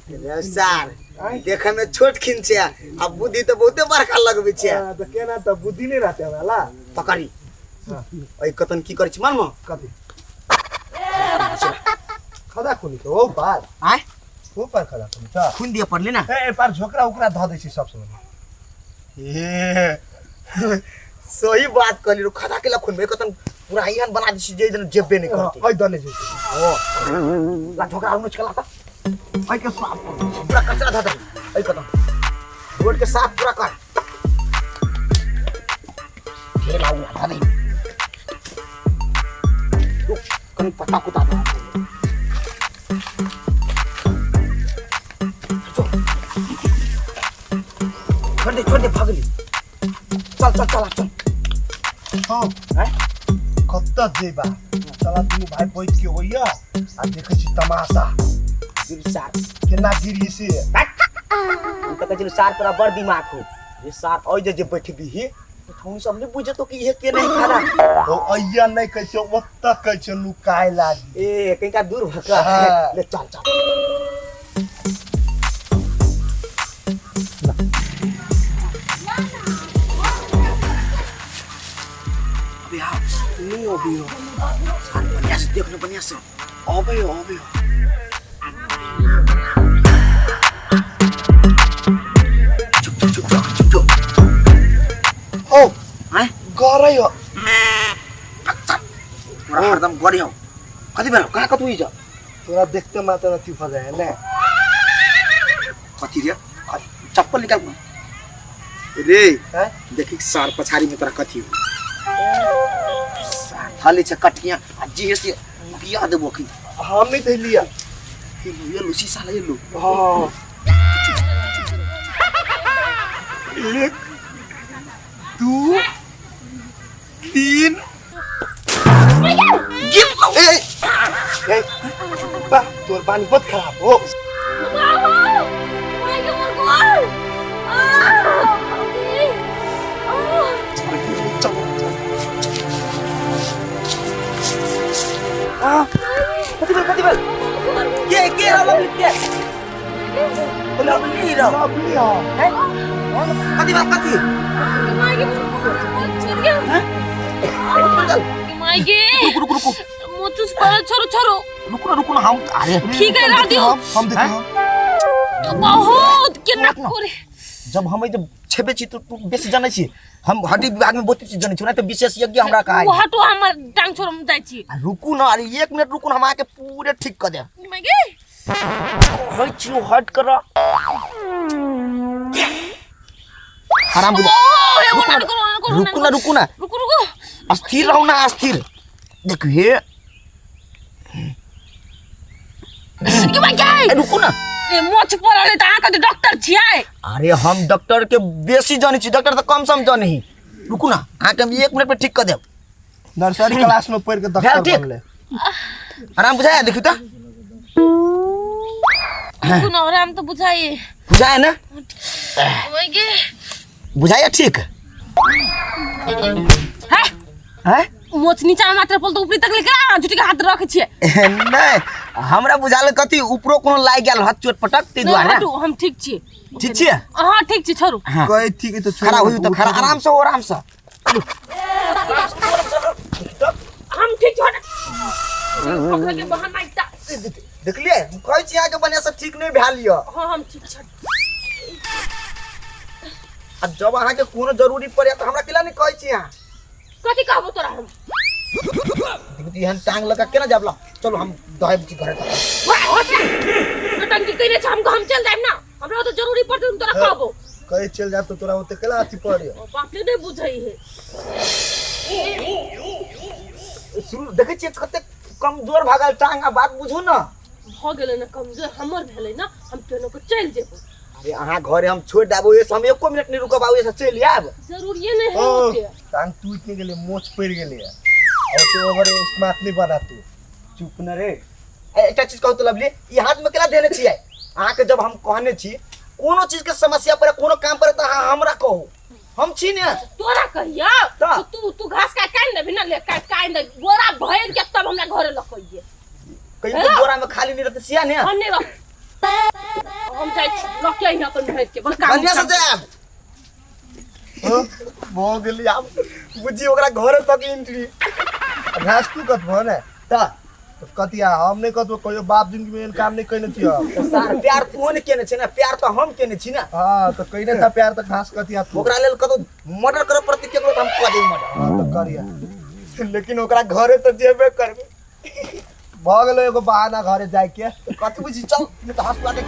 रे सर, देखे में छोट खिन छै आ बुद्धि त बहुते बड़का लगबै छै। हाँ, त केना त बुद्धि नहीं रहते हमरा ला। पकड़ी ओइ कतन की करै छी मालूम? कथी खदा खुनी के ओ पार? आय ओ पार खदा खुनी त खून दिए पड़ले ना। ए पार झोकरा उकरा धऽ दै छी सब समय। ए सही बात कहली रो, खदा के ला खून में कतन पूरा एहन बना दै छी जे दिन जेबे नहीं करते। ओइ दने जेतै। ओ ला झोकरा उनु चला ता ओइ के साफ कर, पूरा कचरा धऽ दे ओइ कतन रोड के साफ पूरा कर। हे लाउ ना धऽ दे, रुक कनी पत्ता कुता दे। छोड़ दे, छोड़ दे, भागली। चल चल चल चल। हो हैं? कत्ता जेबा चला दुनू भाई बैठ के होइया आ देखै छी तमाशा। सार केना गिरी से। हम त कहै छी सार तोरा बड़ दिमाग हो रे सार, ओइ जे जे बैठबीही त हम सब नहीं बुझतो कि ये के नहीं खाना। ओ अइया नहीं कहै छै, ओत्ता कहै छै लुकाय लागी। ए कहीं का दूर भका। हाँ। ले चल चल। अबे हाँ, नहीं अबे हो। सार बढ़िया से देख ना, बढ़िया से। अबे हो, अबे हो। चुप चुप चुप चुप चुप चुप। ओ हैं? गरै हो। तोरा हरदम गरे हो। कथी भेल? कहाँ कतौ जा? तोरा देखते मात्र अथी भऽ जाइ है ने। कथी रे? चप्पल निकाल रे। हैं? देखी सार पछाड़ी में तोरा कथी हो। सार थाले छै कटिया आ जे से मुकिया देबो की। हम नहीं थे लिया। ये लो, ये लो, शीशा ले लो। हाँ। 1 2 3 ए, ए, बा, तोर पानी बहुत खराब हो। कथी भेल, कथी भेल? के रहो, के? लवली रहो। लवली हो। हैं? कथी भेल, कथी? हैं? रुको रुको रुको। मोचुस पर छोड़ो छोड़ो। रुको ना, रुको ना, हम अरे ठीक है, राधियो। हम देखियो। बहुत केना करे। जब हम जब छेबे छी तो तू बेसी जानै छी, हम हड्डी विभाग में बहुत चीज जानै छी, नहीं तो विशेषज्ञ हमरा कहा। ओ हटो, हमर टांग छोड़, हम जाइ छी। आ, रुकू ना, अरे 1 मिनट रुकू ना, हम आके पूरे ठीक कर देब। माय गे। कहै छी हट कर। आराम बुझा। ओ हे ओना करो, ओना करो। रुकू ना, रुकू ना। रुकू रुकू। अस्थिर रहू ना, अस्थिर। देखू हे। के भाई के? ए, रुकू ना। ए मोछ पड़ल है त अहाँ कथी डॉक्टर छियै? अरे हम डॉक्टर के बेसी जानै छी, डॉक्टर त कम सम जानै ही। रुकू ना, अहाँके हम 1 मिनट में ठीक कर देब। नर्सरी क्लास में पढ़ के भेल डॉक्टर ठीक? बनले। आराम बुझाया? देखू त। रुकू ना, आराम तो बुझाइए। बुझाया ना? ओए गे। बुझाया ठीक? हैं? हैं? मोछ नीचा में मात्र पल तो ऊपरी तक लेके आ, झूठी के हाथ रखे छियै। नहीं, हमरा बुझाल कथी ऊपरो कोनो लागि गेल हत चोट पटक ते नहीं, दुआरे। हटू, हम ठीक छियै। ठीक छियै? हाँ ठीक छी, छोड़ू। हाँ। कहे ठीक है तो छोड़। खड़ा होइयो त खड़ा, आराम से हो, आराम से। हम ठीक छी, हट। पकड़ के बहाना एकटा। देखलियै, हम कहै छी अहाँके बढ़िया से ठीक नहीं भेल यऽ। हाँ हम ठीक छी। आ जब अहाँके कोनो जरूरी पड़े त हमरा केला नहीं कहै छी अहाँ? कथी कहबो तोरा हम? देखू त एहन टांग लगा केना जाब ला। चलो हम दहब छी घरे तक। वाह, हट ना। नौटंकी कइने छै, हम चल जाइब ना, हमरा तो जरूरी पड़तै हम तोरा कहबो। कहे चल जा तो तोरा ओते केला अथी पड़े। ओ बाप रे, नहीं बुझै है। शुरू देखै छियै कतेक कमजोर भऽ गेल टांग आ बात बुझू ने। भऽ गेलै ने कमजोर हमर भेलै ने, हम केनो के चलि जेबै। अरे अहाँ घरे हम छोड़ि देब, ओहिसँ हम एको मिनट नहि रुकब, ओहिसँ चलि आयब। जरूरिए नहि है ओते। टांग टूटि नहि गेलै, मोच पड़ि गेलै और तू ओवर स्मार्ट नहीं बना तू। चुप न रे। एकटा चीज कहू तऽ लवली, ई हाथमे केना देने छियै अहाँके? जब हम कहने छी कोनो चीजके समस्या पड़े, कोनो काम पड़े, तऽ अहाँ हमरा कहू, हम छी ने। तोरा कहिया तऽ? तू तू घास काट काटि देबही ने, ले काट काटि दे बोरा भरि के तब हमरा घरे लऽ के अइहे। कहियो तऽ बोरामे खाली नहि रहतै सिया ने। हम नहि रह, हम जाइ छी लऽ के अइहे अपन भरि के बस काम। बढ़िआँ से जायब। भऽ गेली आब बुझी ओकरा घरे तक एंट्री। घास तू कटबह ने? तऽ तऽ कतिया हम नहि कतबो कहियो बाप जिंदगी में एहन काम नहीं कयने छी हम। तऽ सार प्यार तू ने केने छै ने, प्यार तऽ हम केने छी ने। हाँ तऽ कयने था प्यार, तऽ घास कतिया तू? ओकरा लेल कतौ मर्डर करऽ पड़तै केकरो तऽ हम कऽ देब मर्डर। हाँ तऽ करिया, लेकिन ओकरा घरे तऽ जेबे करबै। भऽ गेलो एगो बहाना घरे जाइके। कथी बुझी, चल नहि तऽ हँसुआ देख।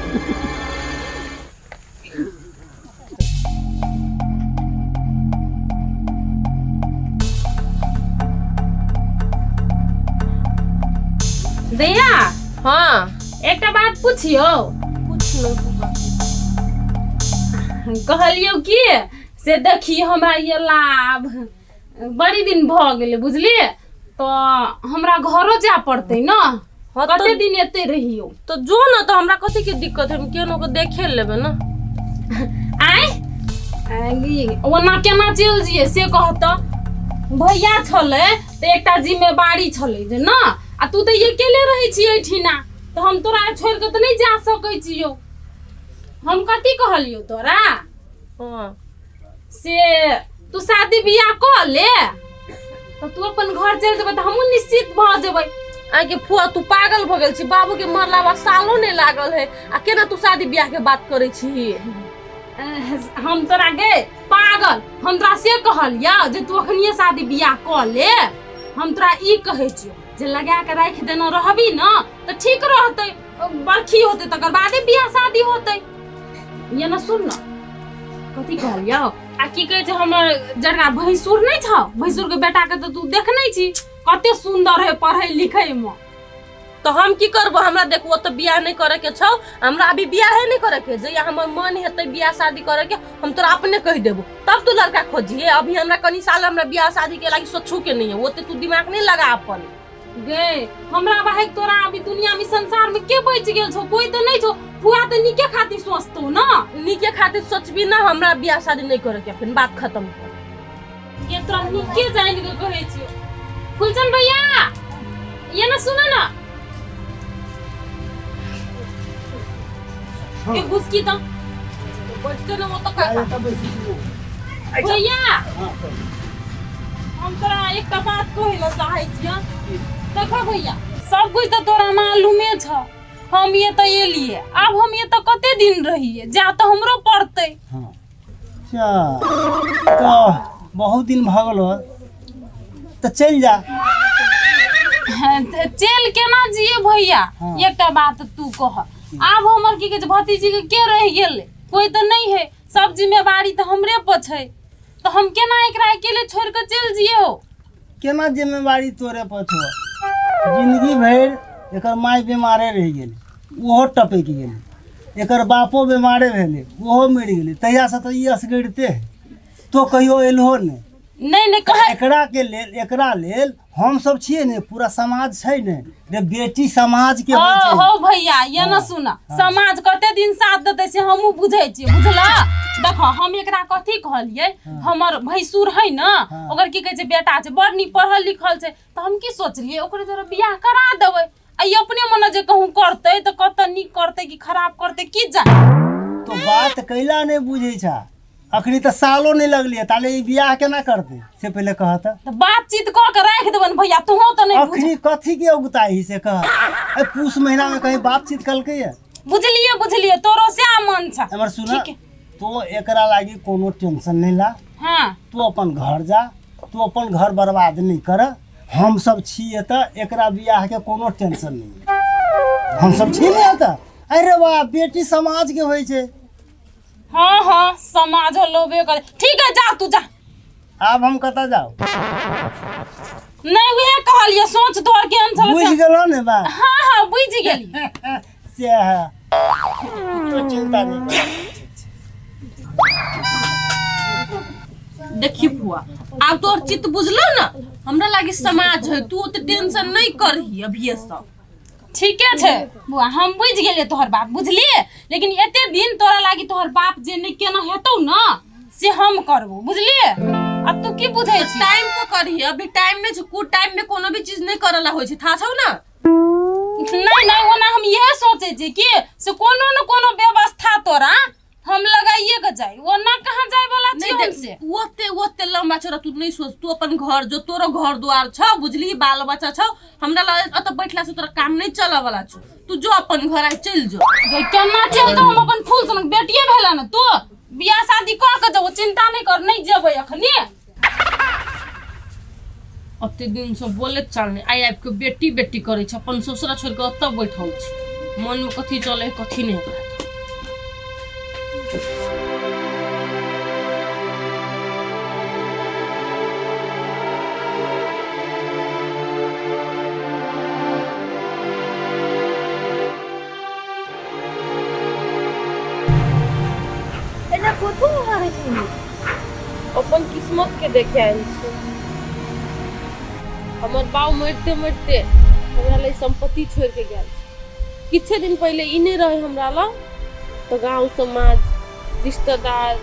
दैया। हाँ। एकटा बात पुछियौ? पूछ लो। कहलियौ कि से देखी हमरा ये लाभ बड़ी दिन भऽ गेलै, बुझलियै? तऽ हमरा घरो जाय पड़तै ने। हाँ तऽ- कते दिन एते रहियौ? तऽ जो ने, तऽ हमरा कथी के दिक्कत है? हम केनो के देखे लेबै ने। आँय, ओना केना चलि जइयै से कहतऽ? भैया छलै तऽ एकटा जिम्मेवारी छलै जे ने, आ तू तऽ अकेले रहै छी एहिठिना, तऽ हम तोरा छोड़ि कऽ तऽ नहि जा सकै छियौ। हम कथी कहलियौ तोरा? हाँ। से तू शादी बियाह कऽ ले तऽ तू अपन घर चलि जेबै तऽ हमहूँ निश्चित भऽ जेबै। आके फुआ, तू पागल भऽ गेल छी? बाबू के मरला बाद सालो नहि लागल है आ केना तू शादी बियाह के बात करै छी? हम तोरा गे पागल, हम तोरा से कहलियौ जे तू अखनिये शादी बियाह कऽ ले? हम तोरा ई कहै छियौ जे लगा के राखि देने रहबी ने तऽ ठीक रहतै, बरखी होतै तकर बादे बियाह शादी होतै। ये ना सुन न, कथी कहलियौ आ की कहै छै, हमर जकरा भैंसुर नहि छौ, भैंसुर के बेटा के तऽ तू देखने छी कते सुंदर है पढ़ै लिखै मे। तऽ हम की करबो? हमरा देखू, ओतऽ बियाह नहि करे के छौ, हमरा अभी बियाहे नहि करे के। जहिया हमर मन हेतै बियाह शादी करे के, हम तोरा अपने कहि देबो, तब तू लड़का खोजिहे। अभी हमरा कनी साल हमरा बियाह शादी के लागी सोचू के नहीं है, ओते तू दिमाग नहीं लगा अपन। गे हमरा भाई, तोरा अभी दुनिया में संसार में के बच गेल छौ? कोई तो नहीं छौ। फुआ तऽ नीके खातिर सोचतौ ना। नीके खातिर सोचबी ना, हमरा बियाह शादी नहीं करे के, फिर बात खत्म कर। ये तोरा नीके जानि के कहै छियौ। फुलचन भैया, ये ना सुन ना, ये घुसकी तो बैठते ना वो तो का भैया, हम तोरा एकटा बात कहै लए चाहै छियौ। देखो भैया, सब कुछ तऽ तोरा मालूमे छ। हम ये तऽ एलियै, आब हम ये तऽ कते दिन रहियै, जा तऽ हमरो पड़तै। अच्छा, तऽ बहुत दिन भऽ गेल हो, तऽ चलि जा। चलि केना जियै भैया? एकटा बात तू कह, आब हमर की कहै छै भतीजी के के रहि गेलै? कोई तऽ नहि है, सब जिम्मेवारी तऽ हमरे पर छै, तऽ हम केना एकरा अकेले छोड़ि कऽ चलि जियै हो? केना जिम्मेवारी तोरे पर छौ? जिंदगी भरि एकर माय बीमारे रहि गेलै, ओहो टपकि गेलै। एकर बापो बीमारे भेलै, ओहो मरि गेलै। तहियासँ तऽ ई असगरिते है, तो कहियो एलहो नहि। नहि नहि कहे। एकरा के लेल, एकरा लेल हम सब छियै ने, पूरा समाज छै ने रे। बेटी समाज के होइ छै। हो भैया, ये न सुन, समाज कते दिन साथ देतै से हमहूँ बुझै छियै, बुझला? देखो, हम एकरा कथी कहलियै, हमर भैंसुर है ने, ओकर की कहै छै बेटा छै, बड़ नीक पढ़ल लिखल छै, तऽ हम की सोचलियै, ओकरे जरा बियाह करा देबै आ ई अपने मने जे कहूँ करतै तऽ कतऽ नीक करतै कि खराब करतै की जाने। तो बात कैला नहि बुझै छा? अखनी तऽ सालो नहि लगलियै, ताले ई बियाह केना करतै से पहिले कह तऽ। तऽ बातचीत कऽ के राखि देबनि भैया, तोहूँ तऽ नहि बुझ। अखनी कथी के उगताही से कह? ए पूस महीना में कहीं बातचीत कलकै है? बुझलियै बुझलियै, तोरो सएह मन छ। एमहर सुन। ठीक है। तो एकरा लागी कोनो टेंशन नहीं ला। हाँ। तू अपन घर जा, तू अपन घर बर्बाद नहीं कर। हम सब छी एतऽ, एकरा बियाह के कोनो टेंशन नहीं, हम सब छी ने एतऽ। अरे वाह, बेटी समाज के होइ छै। हाँ हाँ, समाज लोबे करे। ठीक है, जा तू जा। आब हम कतऽ जाउ? नहीं उहे कहलिए सोच तोहर केहन छल बुझि गेलो ने बात? हाँ हाँ बुझि गेली। से है, तो चिंता नहीं कर। देखी फुआ, आब तोर चित्त बुझलो ना, हमरा लागी समाज है, तू ओते टेंशन नहीं करही अभी सब। ठीके छै बुआ, हम बुझि गेलियै तोहर बात, बुझलियै? लेकिन एते दिन तोरा लागी तोहर बाप जे नहि केना हेतौ ना से हम करबो, बुझलियै? अब तू की बुझै छी? टाइम पर करही, अभी टाइम नहीं छै, कुछ टाइम में कोनो भी चीज नहीं करला होइ छै, था छौ ना? नहीं नहीं, ओना हम इहे सोचै छियै कि से कोनो न कोनो व्यवस्था तोरा हम लगाइए के जाई, ओना कहाँ जाय वाला छी नहीं हमसे? ओते ओते लंबा चौड़ा तू नहीं सोच, तू अपन घर जो तोरो घर द्वार छौ, बुझली, बाल बच्चा छौ, हमरा लग अत बैठला से तोरा काम नहीं चले वाला छौ, तू जो अपन घर आइ चल जो। गई केना चल जाऊ हम अपन फूल सनक बेटिए भेला ना, तू बियाह शादी कऽ के जाऊ, चिंता नहीं कर, नहीं जेबै अखनी। अते दिन से बोले चलने आइ आबि के बेटी बेटी करै छै, अपन ससुरा छोड़ि के ओतऽ बैठल छै, मन में कथी चले है कथी नहीं ओकरा। एना कथू मारै छै? अपन किस्मत के देखे आयल छी। हमर बाप मरते मरते हमरा लिए संपत्ति छोड़ के गेल छै। किछे दिन पहले ई नहीं रहे हमरा लग, तो गांव समाज रिश्तेदार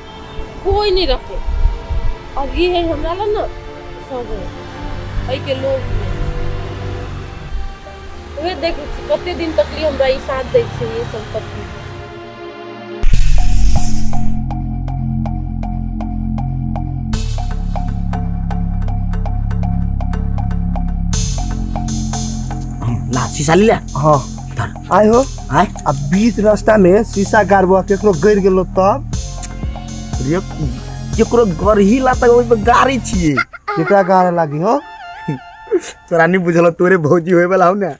कोई नहीं रखे, अब ई है हमरा लग ना सब है, एहि के लोग में उहे देख कते दिन तक लिए हमरा ई साथ दै छै ये संपत्ति। ला शीशा ले ले। हाँ आय हो। आय। अब बीच रास्ता में शीशा गाड़बो केकरो गिर गेलो तब? रे केकरो गरही ला तक ओइ पे गाड़ी छिए। केकरा गाड़े लागी हो? तोरा नहीं बुझल, तोरे भौजी होए वाला हो ना,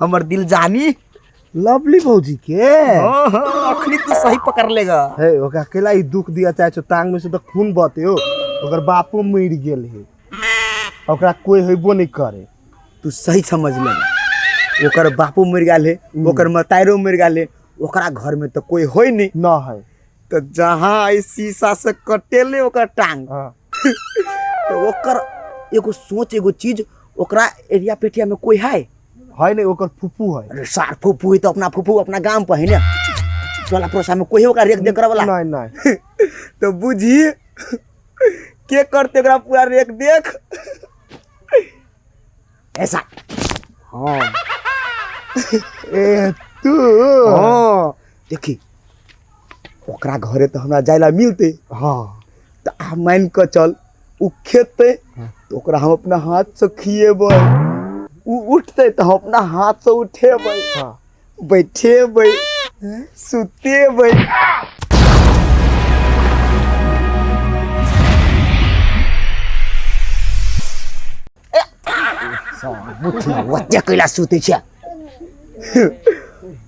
हमर दिल जानी लवली भौजी के। हाँ, हाँ, अखनी तू सही पकड़ लेगा। हे ओकरा अकेला ही दुख दिया चाहे छो, टांग में से तो खून बहते हो, ओकर बापो मर गेल हे, ओकरा कोई होइबो नहीं करे। तू सही समझ ले, ओकर बापो मर गेल हे, ओकर मताइरो मर गेल हे, ओकरा घर में तो कोई होई नहीं ना है, तो जहाँ आई शीशा से कटेले ओकर टांग, हाँ। तो ओकर एगो सोच एगो चीज, ओकरा एरिया पेटिया में कोई है है नहीं, ओकर फूफू है। अरे सार फूफू है तो अपना फूफू अपना गांव पर है ना, टोला पड़ोसा में कोई है ओकरा रेख देख करे वाला? नहीं, नहीं। तो बुझी के करते ओकरा पूरा रेख देख ऐसा। हाँ। ए तू। हाँ देखी ओकरा घरे तो हमरा जाइला मिलते। हाँ। तो आ मान के चल उ खेते तो ओकरा हम अपना हाथ से खिएबै, उ उठते तो हम अपना हाथ से उठेबै, हाँ। बैठेबै, सुतेबै। ओते कैला सुतै छै?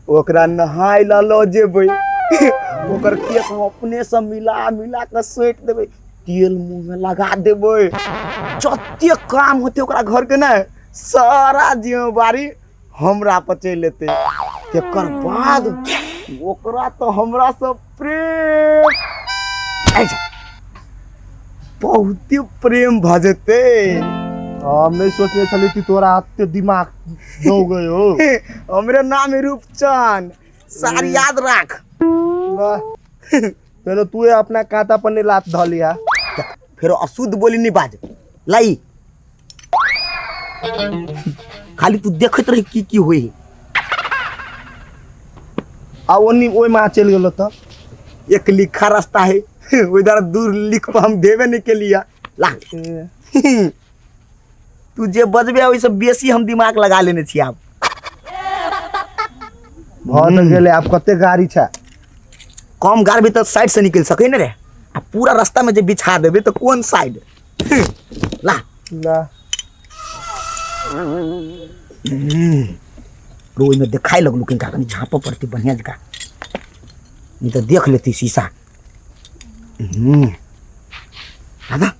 ओकरा नहाय ला लऽ जेबै, ओकर केस हम अपने से मिला मिला के सोंटि देबै, तेल मुँह में लगा देबै, जते काम होतै ओकरा घर के ने सारा जिम्मेवारी हमरा पर चलि एतै। तकर बाद ओकरा तो हमरा से प्रेम अच्छा बहुते प्रेम भऽ जेतै। हम नहीं सोचने छली कि तोरा एते दिमाग दौ गयो। हमरे नाम है रूपचंद, सारी याद राख। वाह। पहले तू अपना कांटा पर नहीं लात धऽ लिया। फिर अशुद्ध बोली नहीं बाज लाई, खाली तू देखैत रही की की होई। आ ओनी ओइ में चलि गेलो तब एक लिखा रास्ता है, उधर दूर लिख पर हम देबे नहीं के लिया। ला तू जे बजबे ओइ से बेसी हम दिमाग लगा लेने छी। आब भऽ तऽ गेलै, आब कते गाड़ी छै? कम गाड़ी भी तऽ साइड से निकलि सकै ने रे, आ पूरा रास्ता में जे बिछा देबे तऽ कोन साइड? ला। ला। रो ओहिमे देखाइ लगलू किनका, कनि झाँपऽ पड़तै बढ़िआँ जकाँ, नहीं तऽ देख लेती शीशा। दादा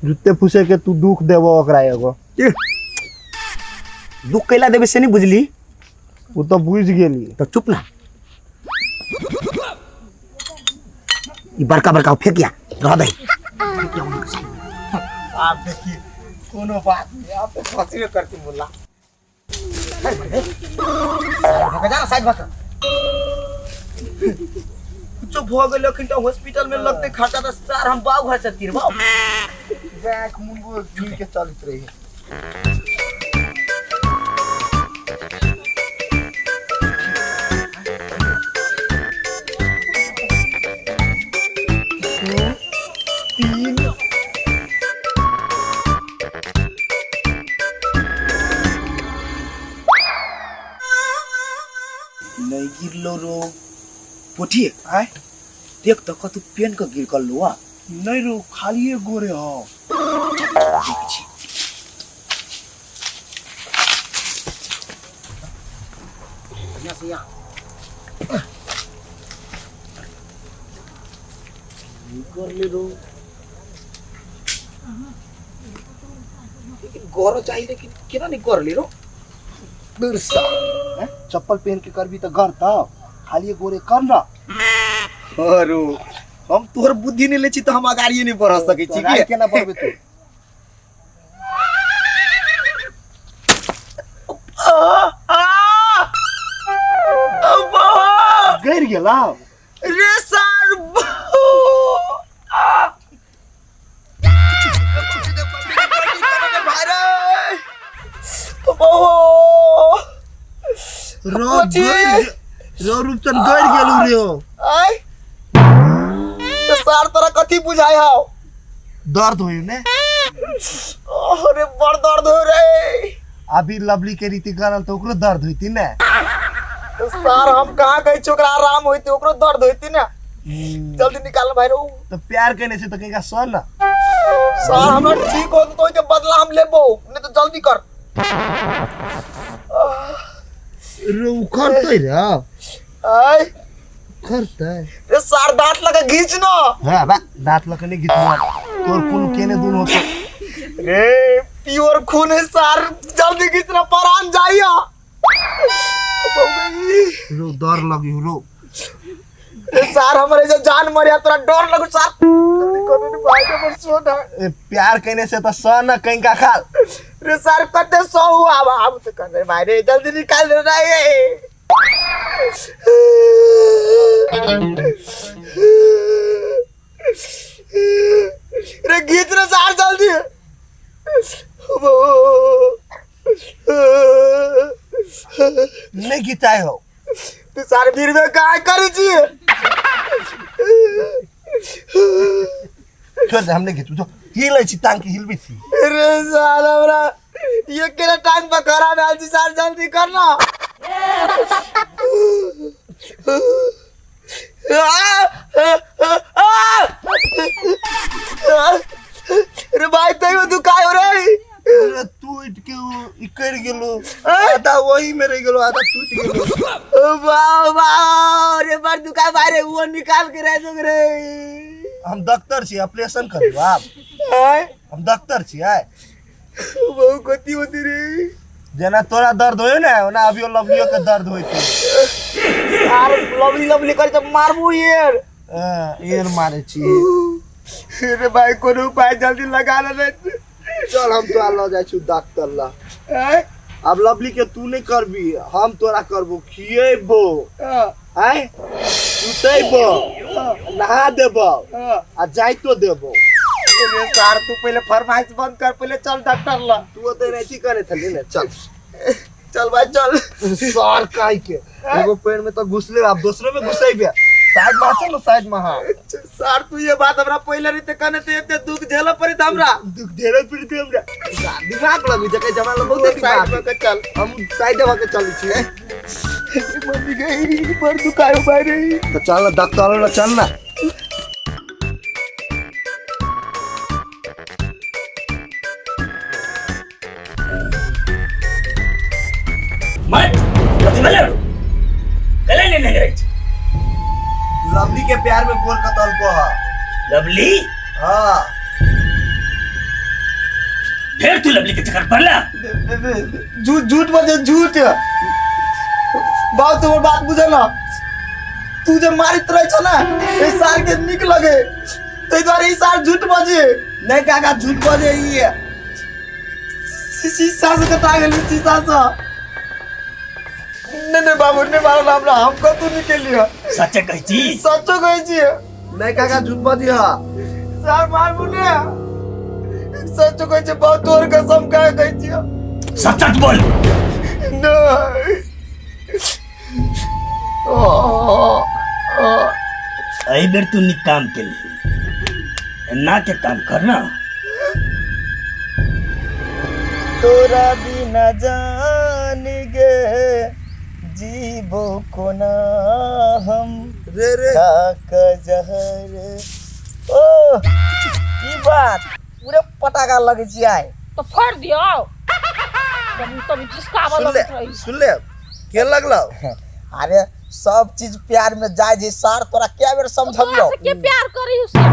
जुत्ते फुसे के तू दुख देबो ओकरा एगो। दुख कैला देबै से नहीं बुझली? ओ तऽ बुझि गेली। तऽ चुप ना, ई बड़का बड़का फेकिया रह दे। आप देखिए कोनो बात नहीं, आप तो फंसी करती मुल्ला। भका जा ना साइड भका। कुछो भ गेल अखन तऽ हॉस्पिटल में लगते खर्चा तऽ सार हम बाऊ घर से तीरबौ। बैक मुंगो झूल के चलत रही। नहीं गिरलो रो पोठी। आय देख तो कतु पेन के गिर कर लो। नहीं रो, खाली गोरे हो। बढ़िया से यहाँ कर ले रो, लेकिन गौरव चाहिए, लेकिन केना नहीं कर ले रो बिरसा। चप्पल पहन के करबी तो गरता, खाली गोरे कर ना। अरे हम तोहर बुद्धि नहीं ले छी तो हम अगाड़िए नहीं बढ़ सकै छी। अगाड़ी केना बढ़बे तू? गिर गेला रे सार। रो रो रूपचंद गड़ गेलू रे। आय तो सार तोरा कथी बुझाय हाव? दर्द होई ने? अरे बड़ दर्द हो रे। अभी लवली के रीति करल तो ओकरो दर्द होती ने। तो सार हम कहाँ गई छी, ओकरा आराम होती ओकरो दर्द होती ने। जल्दी निकाल भाई रो। तो प्यार करने से तो कहीं का सर ना। सार हमरा ठीक हो तो के बदला हम लेबो, नहीं तो जल्दी कर। रो करते रे। आय करते रे सार, दांत लगा घींच ना। हां बा, दांत लगा नहीं घींचबो, तोर खून केने दून होतो रे, प्योर खून है सार, जल्दी घींचना परान जाइया। रो डर लगी रो रे सार, हमरे जे जान मरिया तोरा डर लगु सार। जल्दी कर रे भाई, हमर सोना। ए प्यार करने से तो सौ ना कहीं का खाल रे सार, कते सौ हुआ अब अब तो कर रे भाई रे, जल्दी निकाल दे रे। रे घींच रे सार जल्दी। नहीं घिचाए हो तू सार, भीड़ में काय करी छी? छोड़ दे, हमने घिचू जो हिलै छी टांग के हिलबै छी। रे सार हमरा ये केना टांग बकरा में आल छी सार, जल्दी करना। रे भाई तैयो दुखाय हो रे। अरे टूट के इकड़ गेलो, आधा वही में रह गेलो, आधा टूट गेलो। वाह वाह रे बड़ दुखाय भाई रे, वो निकाल के रह दो रे। हम डॉक्टर छी, ऑपरेशन करबो आप। आय हम डॉक्टर छी। आय बहु कथी होती रे? जेना तोरा दर्द होयो ने ओना अभियो लवलियो के दर्द होय छै। यार लवली लवली कर तो मारबू यार। एयर मारे छी रे भाई, कोनो उपाय जल्दी लगा ले। चल हम तोरा ल जाइ छी डॉक्टर ला। अब लवली के तू नहीं करबी, हम तोरा करबो, खिएबो, आय सुतेबो, नहा देबो आ जाइतो देबो। रे सार तू पहले फरमाइश बंद कर, पहले चल डॉक्टर ला। तू ओते नहीं करे छली ने, चल चल भाई चल। सार काई के एगो पेड़ में तो घुसले, अब दूसरे में घुसैबे। साइड में चल ना, साइड में। हां सार तू ये बात हमरा पहले रीते कने ते एते दुख झेल पड़ित हमरा, दुख झेल पड़ित हमरा। दिमाग लगै छै जमाना बहुत साइड में के चल, हम साइड में के चलै छी। मम्मी गई बड़ दुखायो भाई रे। तो चल ना डॉक्टर ला, चल ना। मत कथी भेलै रो? कैला नहि नंगरै छै? लवली के प्यार में गोर कतल को है। लवली? हाँ। फेर तू लवली के चक्कर पड़ला। झूठ झूठ बजे झूठ। बाप तू हमर बात बुझे ना, तू जे मारित रहे छ ना एहि सार के नीक लगे, ताहि दुआरे ई सार झूठ बजे। नहीं काका झूठ बजे ई शीशा से कटा गेल, शीशा से। नहीं नहीं बाबू नहीं मारो हमरा, हम कतू नहीं केलिए। सच्चे कहै छी? सच्चो कहै छी। नहीं काका झूठ बजी हा। सर मारबू ने, सच्चो कहै छी, बहुत तोर कसम कहे कहै छी। सच सच बोल। नहीं। एहि बेर तू नीक काम केलही, एना के काम कर ना। तोरा बिना जान गे जीबो कोना हम रे रे काक जहर। ओ की बात, पूरे पटाखा लगै छी आइ। तो फोड़ दियो तब तब जिसका सुन ले सुन ले के लगलो। अरे सब चीज प्यार में जाय जे सार, तोरा क्या बेर समझबियो। तोरा से के प्यार करी से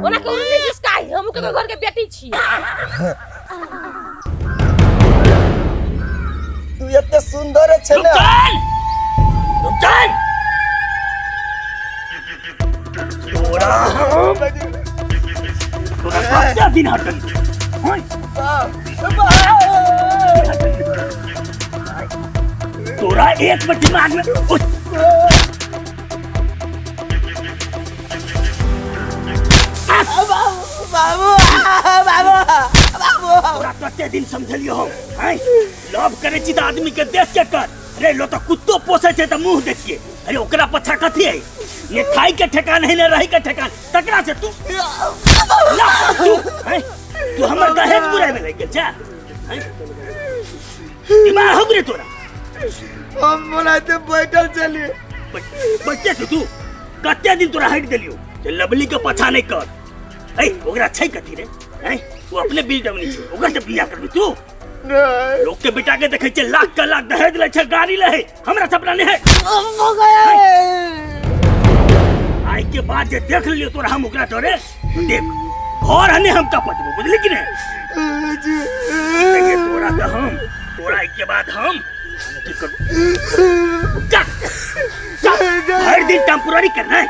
ओना के नहीं जिसका हम के घर के बेटी छी। तू एते सुंदर छे ना। रुक चल तोरा तोरा कते दिन हटल। तोरा एक बार दिमाग में बाबू बाबू बाबू तोरा कते दिन समझलियो हम हैं? लव करे छी त आदमी के देख के कर। अरे लो तो कुत्तो पोसे छे त मुंह देखिए। अरे ओकरा पछा कथी है? ने खाई के ठेकान है ने रही के ठेकान, तकरा से तू ला तू हैं? तू हमर दहेज पुराय में लग गेल छे हैं? दिमाग हो रे तोरा। हम बोलाते बैठल चलिए बच्चे से तू कते दिन तोरा हट देलियो जे लवली के पछा नहीं कर। ऐ ओकरा छै कथी रे हैं? वो अपने बिल डबनी छै, ओकरा से बियाह करबी तू? लोग के बेटा के देखै छै लाख के लाख दहेज लै छै, गाड़ी लै है, हमरा सपना नहीं है। आइ के बाद जे देख लियो तोरा हम ओकरा तोरे देख घर हने हम टपटबो, बुझली कि नहीं? देखिए तोरा तो हम तोरा के बाद हम की करबो? जा, जा, हर दिन टेम्पोररी करना है,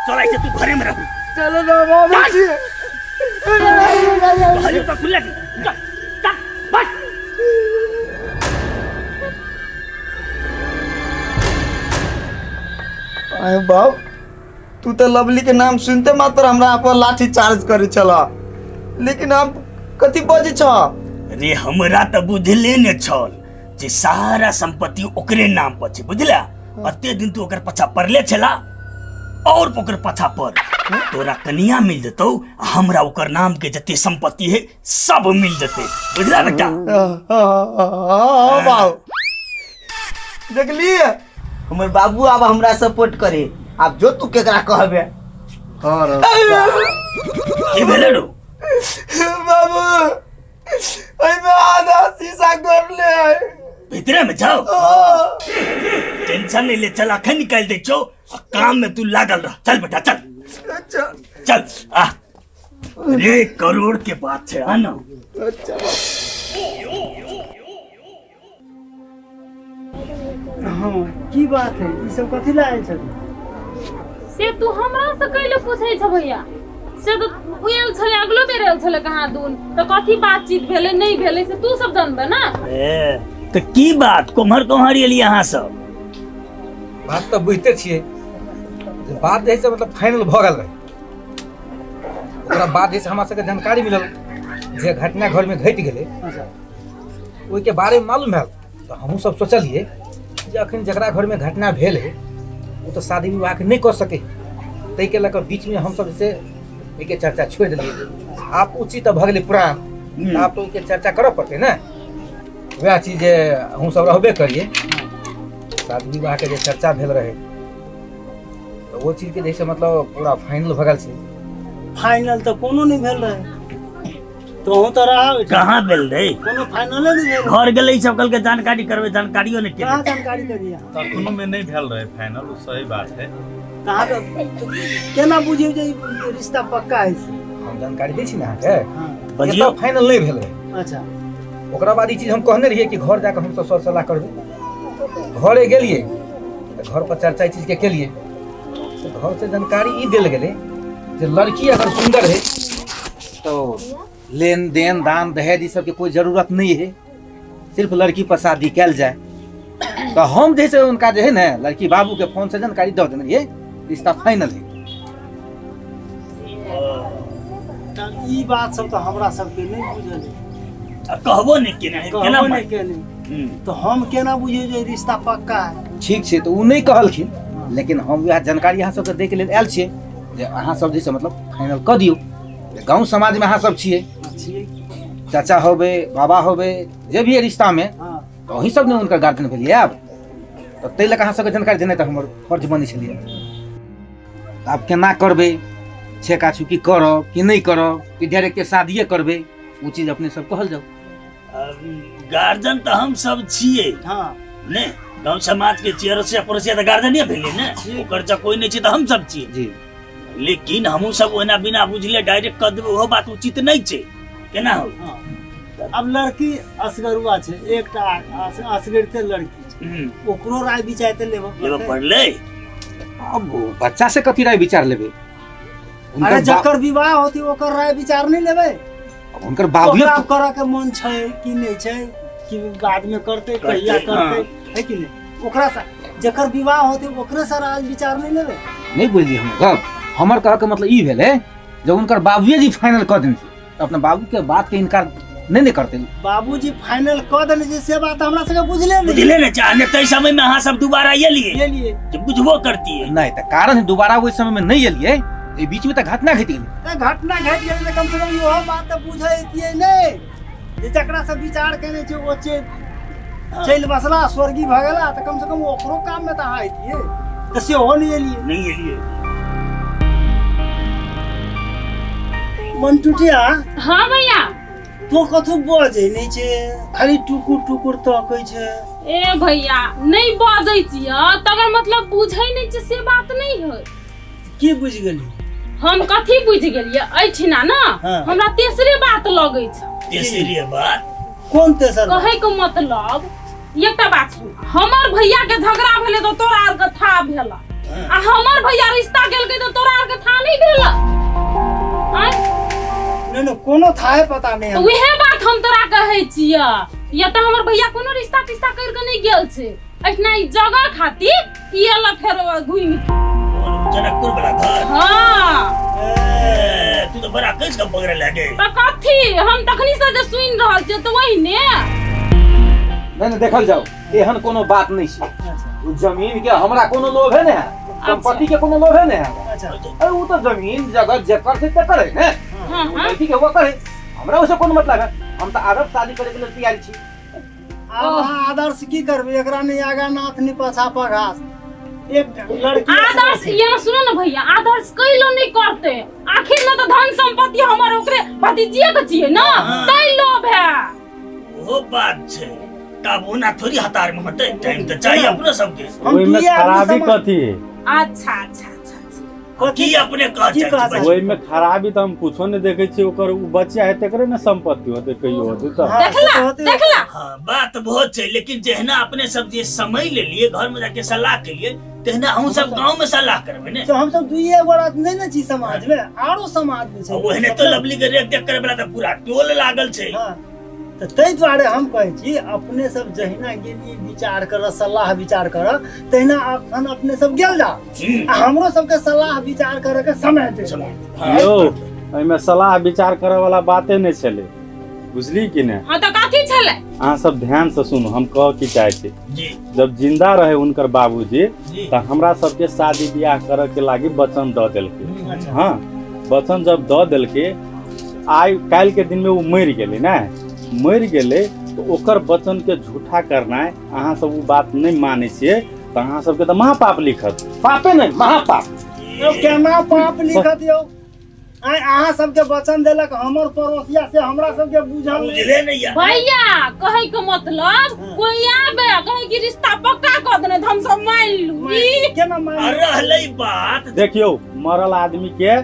चल ऐसे तू घरे में रहू। चलो ना बाबू जी। कहलियो तो सुन ले। जा, जा, बस। अरे बाप तू तो लवली के नाम सुनते मात्र हमरा पर लाठी चार्ज करे छला, लेकिन हम कथी बजै छ? रे हमरा तो बुझले ने छल जे सारा संपत्ति ओकरे नाम पर छै, बुझला? अते दिन तू ओकर पछा पड़ले छला और ओकर पछा पर तोरा कनिया मिल जतौ, हमरा ओकर नाम के जते संपत्ति है सब मिल जते, बुझला बेटा? हाँ बाबू देखलिए हमर बाबू आब हमरा सपोर्ट करे, आब जो तू केकरा कहबे। हाँ की भेलै रो बाबू? एहिमे आधा शीशा गड़ले है। भीतरे में जाओ, टेंशन नहीं ले, चल अखन निकाल दे छो, काम में तू लागल रह। चल बेटा चल अच्छा चल आ। रे करोड़ के बात है आ ना। अच्छा हाँ की बात है, ई सब कथी ला आयल छथिन? से तू हमरा से कैले पूछै छ भैया? से तो उ आयल छलै, अगलो बेर आयल छलै कहाँ दून, तऽ कथी बातचीत भेलै नहीं भेलै से तू सब जानबे ना। ए तऽ की बात कोम्हर कोम्हर एलियै अहाँ सब? बात तऽ बुझिते छियै जे बात जे है से मतलब फाइनल भऽ गेल रहै। ओकरा बाद जे छै हमरा सबके जानकारी मिलल जे घटना घरमे घटि गेलै, ओहिके बारेमे मालूम भेल तऽ हमहूँ सब सोचलियै जे अखन जकरा घरमे घटना भेल है ओ तऽ शादी विवाह नहि कऽ सकै, ताहिके लऽ कऽ बीचमे हमसब से ओहिके चर्चा छोड़ि देलियै। आब ओ चीज तऽ भऽ गेलै पुरान, आब तऽ ओहिके चर्चा करऽ पड़तै ने। वएह चीज जे अहूँ सब रहबे करियै, शादी विवाहके जे चर्चा भेल रहै तऽ ओ चीजके जे छै मतलब पूरा फाइनल भऽ गेल छै। फाइनल तऽ कोनो नहि भेल रहै, तोहूँ तऽ रहा ओहिठाम। कहाँ भेल रे? कोनो फाइनले नहि भेल। घर गेलै सब कहलकै जानकारी करबै, जानकारियो नहि कहाँ केलकै। जानकारी करियै? तखनो में नहीं भेल रहे फाइनल, वो सही बात है। कहाँ तऽ केना बुझियौ जे ई रिश्ता पक्का है से? हम जानकारी दै छी ने अहाँके। हाँ। बजियौ। एतऽ फाइनल नहि भेल रहै। अच्छा। ओकरा बाद ई चीज हम कहने रहियै कि घर जाकऽ हमसब सर सलाह करबै। घरे गेलियै तऽ घर पर चर्चा ई चीजके केलियै तऽ घर से जानकारी ई देल गेलै जे लड़की अगर सुन्दर है तो लेन देन दान दहेज ई सबके कोई जरूरत नहीं है, सिर्फ लड़की पर शादी कयल जाए। तो हम जे से उनका जे है ने लड़की बाबू के फोन से जानकारी दऽ देने रहियै रिश्ता फाइनल है। तऽ ई बात सब तऽ हमरा सबके नहि बुझल है। आ कहबो नहि केने है, केना कहबो नहि केने तऽ हम केना बुझियौ जे रिश्ता पक्का है? ठीक छै, तऽ ओ नहि कहलखिन, लेकिन हम वएह जानकारी अहाँ सबके दैके लेल आयल छियै जे अहाँ सब जे मतलब फाइनल कऽ दियौ। गाँव समाजमे अहाँ सब छियै, चाचा होबै बाबा होबै जे भी है रिश्तामे, तऽ अहीं सब ने हुनकर गार्जियन भेलियै आब, तऽ ताहि लऽ कऽ अहाँ सबके जानकारी देनाइ तऽ हमर फर्ज बनै छलियै। आब केना करबै, छेका छुकी करब कि नहि करब कि डायरेक्ट शादिये करबै, ओ चीज अपने सब कहल जाउ। गार्जियन तऽ हम सब छियै। हाँ। ने गाँव समाज के छियै, अड़ोसिया पड़ोसिया तऽ गार्जियने भेलै ने, ओकर जब कोई नहि छै तऽ हम सब छियै। जी। लेकिन हमहूँ सब ओहिना बिना बुझले डायरेक्ट कऽ देबै ओहो बात उचित नहि छै, केना हो? हाँ। अब लड़की असगरुआ छै, एकटा असगरिते लड़की छै, ओकरो राय विचार तऽ लेबऽ लेबऽ पड़लै। अब बच्चा से कथी राय विचार लेबै? अरे जकर विवाह होती ओकर राय विचार नहीं लेबै? हुनकर बाबू ओकरा करऽ के मन छै कि नहीं छै, कि बाद में करते, कहिया करते, है कि नहीं? ओकरा से जकर विवाह होते ओकरे से राय विचार नहीं लेबै? नहीं बुझलियै हम गप। हमर कहऽ के मतलब ई भेलै जे हुनकर बाबुए जी फाइनल कऽ देने छै तऽ अपना बाबू के बात के इनकार नहीं ने करते। बाबूजी फाइनल कऽ देने छै से बात हमरा सबके बुझले नहीं। बुझले नहीं छै, ने तै समय में अहाँ सब दोबारा एलियै। एलियै। तऽ बुझबो करतियै। नहीं तऽ कारण दोबारा ओहि समय में नहीं एलियै, एहि बीच में तऽ घटना घटि गेलै। तऽ घटना घटि गेलै तऽ कम से कम इहो बात तऽ बुझैतियै नहि जे जकरा से विचार केने छै ओ चलि बसला, स्वर्गीय भऽ गेला, तऽ कम से कम ओकरो काम में तऽ अहाँ अयतियै, तऽ सेहो नहि एलियै। नहीं एलियै। मनटुटिया। हाँ भैया। तो कथू बजै नहि छै, खाली टुकुर टुकुर तकै छै। ए भैया नहीं बजै छियै तकर मतलब बुझै नहि छै से बात नहीं है। की बुझि गेली? हम कथी बुझि गेलियै एहिठिना ने। हाँ। हमरा तेसरे बात लगै छै। तेसरे बात? कोन तेसर बात? कहै के मतलब एकटा बात सुन, हमर भैया के झगड़ा भेलै तऽ तोरा आर के था भेल, आ हमर भैया रिश्ता केलकै तऽ तोरा आर के था नहीं भेल। आँय? नहीं नहीं कोनो थाहे पता नहीं। तऽ उहे बात हम तोरा कहै छियै, या तऽ हमर भैया कोनो रिश्ता तिश्ता करि के नहीं गेल छै, एहिठिना ई जगह खातिर ई एला फेर घुमि जनकपुर वाला घर। हाँ। ए, तू तो बड़ा कस के पकड़े लगे। तऽ कथी हम तखनी से जे सुनि रहल छियै तऽ वही ने। नहीं नहीं देखल जाओ, एहन कोनो बात नहीं छै। ओ जमीन के हमरा कोनो लोभ है ने है, संपत्ति के कोनो लोभ है ने है। अच्छा। अरे वो तो जमीन जगह जेकर छै तेकर है ने। हाँ, हाँ। लड़की के ओकर है, हमरा ओसे कोनो मतलब है। हम तो आदर्श शादी करे के लेल तैयार छी। आब अहाँ आदर्श की करबै, एकरा नहीं आगा नाथ नहीं पाछा पघास। एक लड़की आदर्श ये सुनो ना भैया, आदर्श कैलो नहीं करते, आखिर में तो धन संपत्ति हमर ओकरे भतीजिए के छियै ना, तै लोभ है। ओहो बात छै, तब ओना थोड़ी हतार में होतै, टाइम तऽ चाहिए अपनो सबके। हम ओहिमे दुइये आदमी खराबी समान- कथी है? अच्छा अच्छा अच्छा अच्छा। की अपने कह की चाहै कह छी? चाहै ओहिमे खराबी तऽ हम कुछो नहि देखै छियै, ओकर उ बच्चा है तेकरे ने संपत्ति होतै कहियो होतै तऽ। हाँ, से देखला, तऽ होतै। देखला। हाँ, बात बहुत छै, लेकिन जहिना अपने सब जे समय लेलिए घर में जाके सलाह केलिए, तहिना हम सब गांव में सलाह करबै ने। तो हम सब दुइये गोरा नहि ने छी समाज में, आरो समाज में छै। ओहने तो लवली के रेख देख करे वाला तऽ पूरा टोल लागल छै। हाँ, तऽ ताहि दुआरे हम कहै छी अपने सब जहिना गेलियै विचार करऽ, सलाह विचार करऽ, तहिना अखन अपने सब गेल जा, आ हमरो सबके सलाह विचार करऽ के समय दे। यौ एहिमे सलाह विचार करऽ वाला बाते नहि छलै, बुझली कि नहि? हाँ तऽ कथी छलै? अहाँ सब ध्यान से सुनू, हम कहऽ की चाहै छी। जी। जब जिंदा रहे हुनकर बाबूजी जी। तऽ हमरा सबके शादी बियाह करऽ के लागी वचन दऽ देलकै। अच्छा। हाँ, वचन जब दऽ देलकै, आइ काल्हि के दिन में ओ मरि गेलै ने, मरि गेलै तऽ ओकर वचन के झूठा करनाइ, अहाँ सब ओ बात नहि मानै छियै तऽ अहाँ सबके तऽ महापाप लिखत। पापे नहि महापाप। यौ केना पाप लिखत यौ? आइ अहाँ सबके वचन देलक हमर पड़ोसिया, से हमरा सबके बुझल नहि। बुझले नहि या। भैया कहै के मतलब कोई आबे कहे कि रिश्ता पक्का कऽ देने तऽ हम सब मान लू। ई केना मान आ लू? रहलै बात देखियौ, मरल आदमी के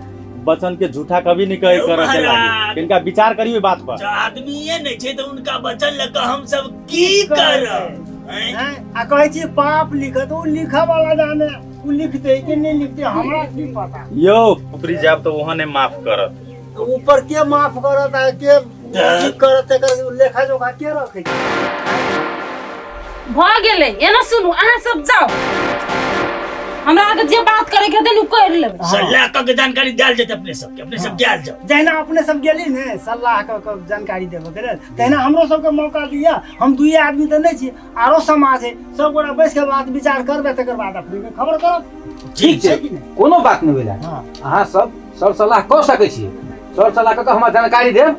वचन के झूठा कभी नहीं कहे यौ करऽ के लागी। महाराज। इनका विचार करियो बात पर। जो आदमीये नहीं छै तऽ उनका वचन लऽ कऽ हम सब की करब? हैं? आ कहै छी पाप लिखत, ओ लिखऽ वाला जाने ओ लिखते कि नहीं लिखते, हमरा की पता। यौ ऊपरी जायब तऽ वहाँ नहीं माफ करत। ऊपर के माफ करत आ के की करत, एकर लेखा जोखा के रखै छै? भऽ गेलै। एना सुनू, अहाँ सब जाउ, हमरा आगे जे बात करे के हेतै ने, उ कर लेबै। सलाह कऽ के जानकारी देल जेतै अपने सबके, अपने सब गेल जाउ। जहिना अपने सब गेली ने सलाह कऽ के जानकारी देबऽ के लेल, तहिना हमरो सबके मौका दिअ। हम दुइये आदमी तऽ नहि छी, आरो समाज है, सब गोटा बैस के बात विचार करबै, तकर बाद अपने के खबर करब। ठीक छै, कोनो बात नहि भेलै। अहाँ सब सर सलाह कऽ सकै छी। सर सलाह कऽ कऽ हमरा जानकारी देब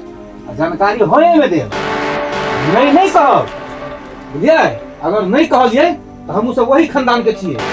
आ जानकारी होएमे देब, नहि नहि कहब, बुझलियै? अगर नहि कहलियै तऽ हमहूँ सब वही खानदान के छियै।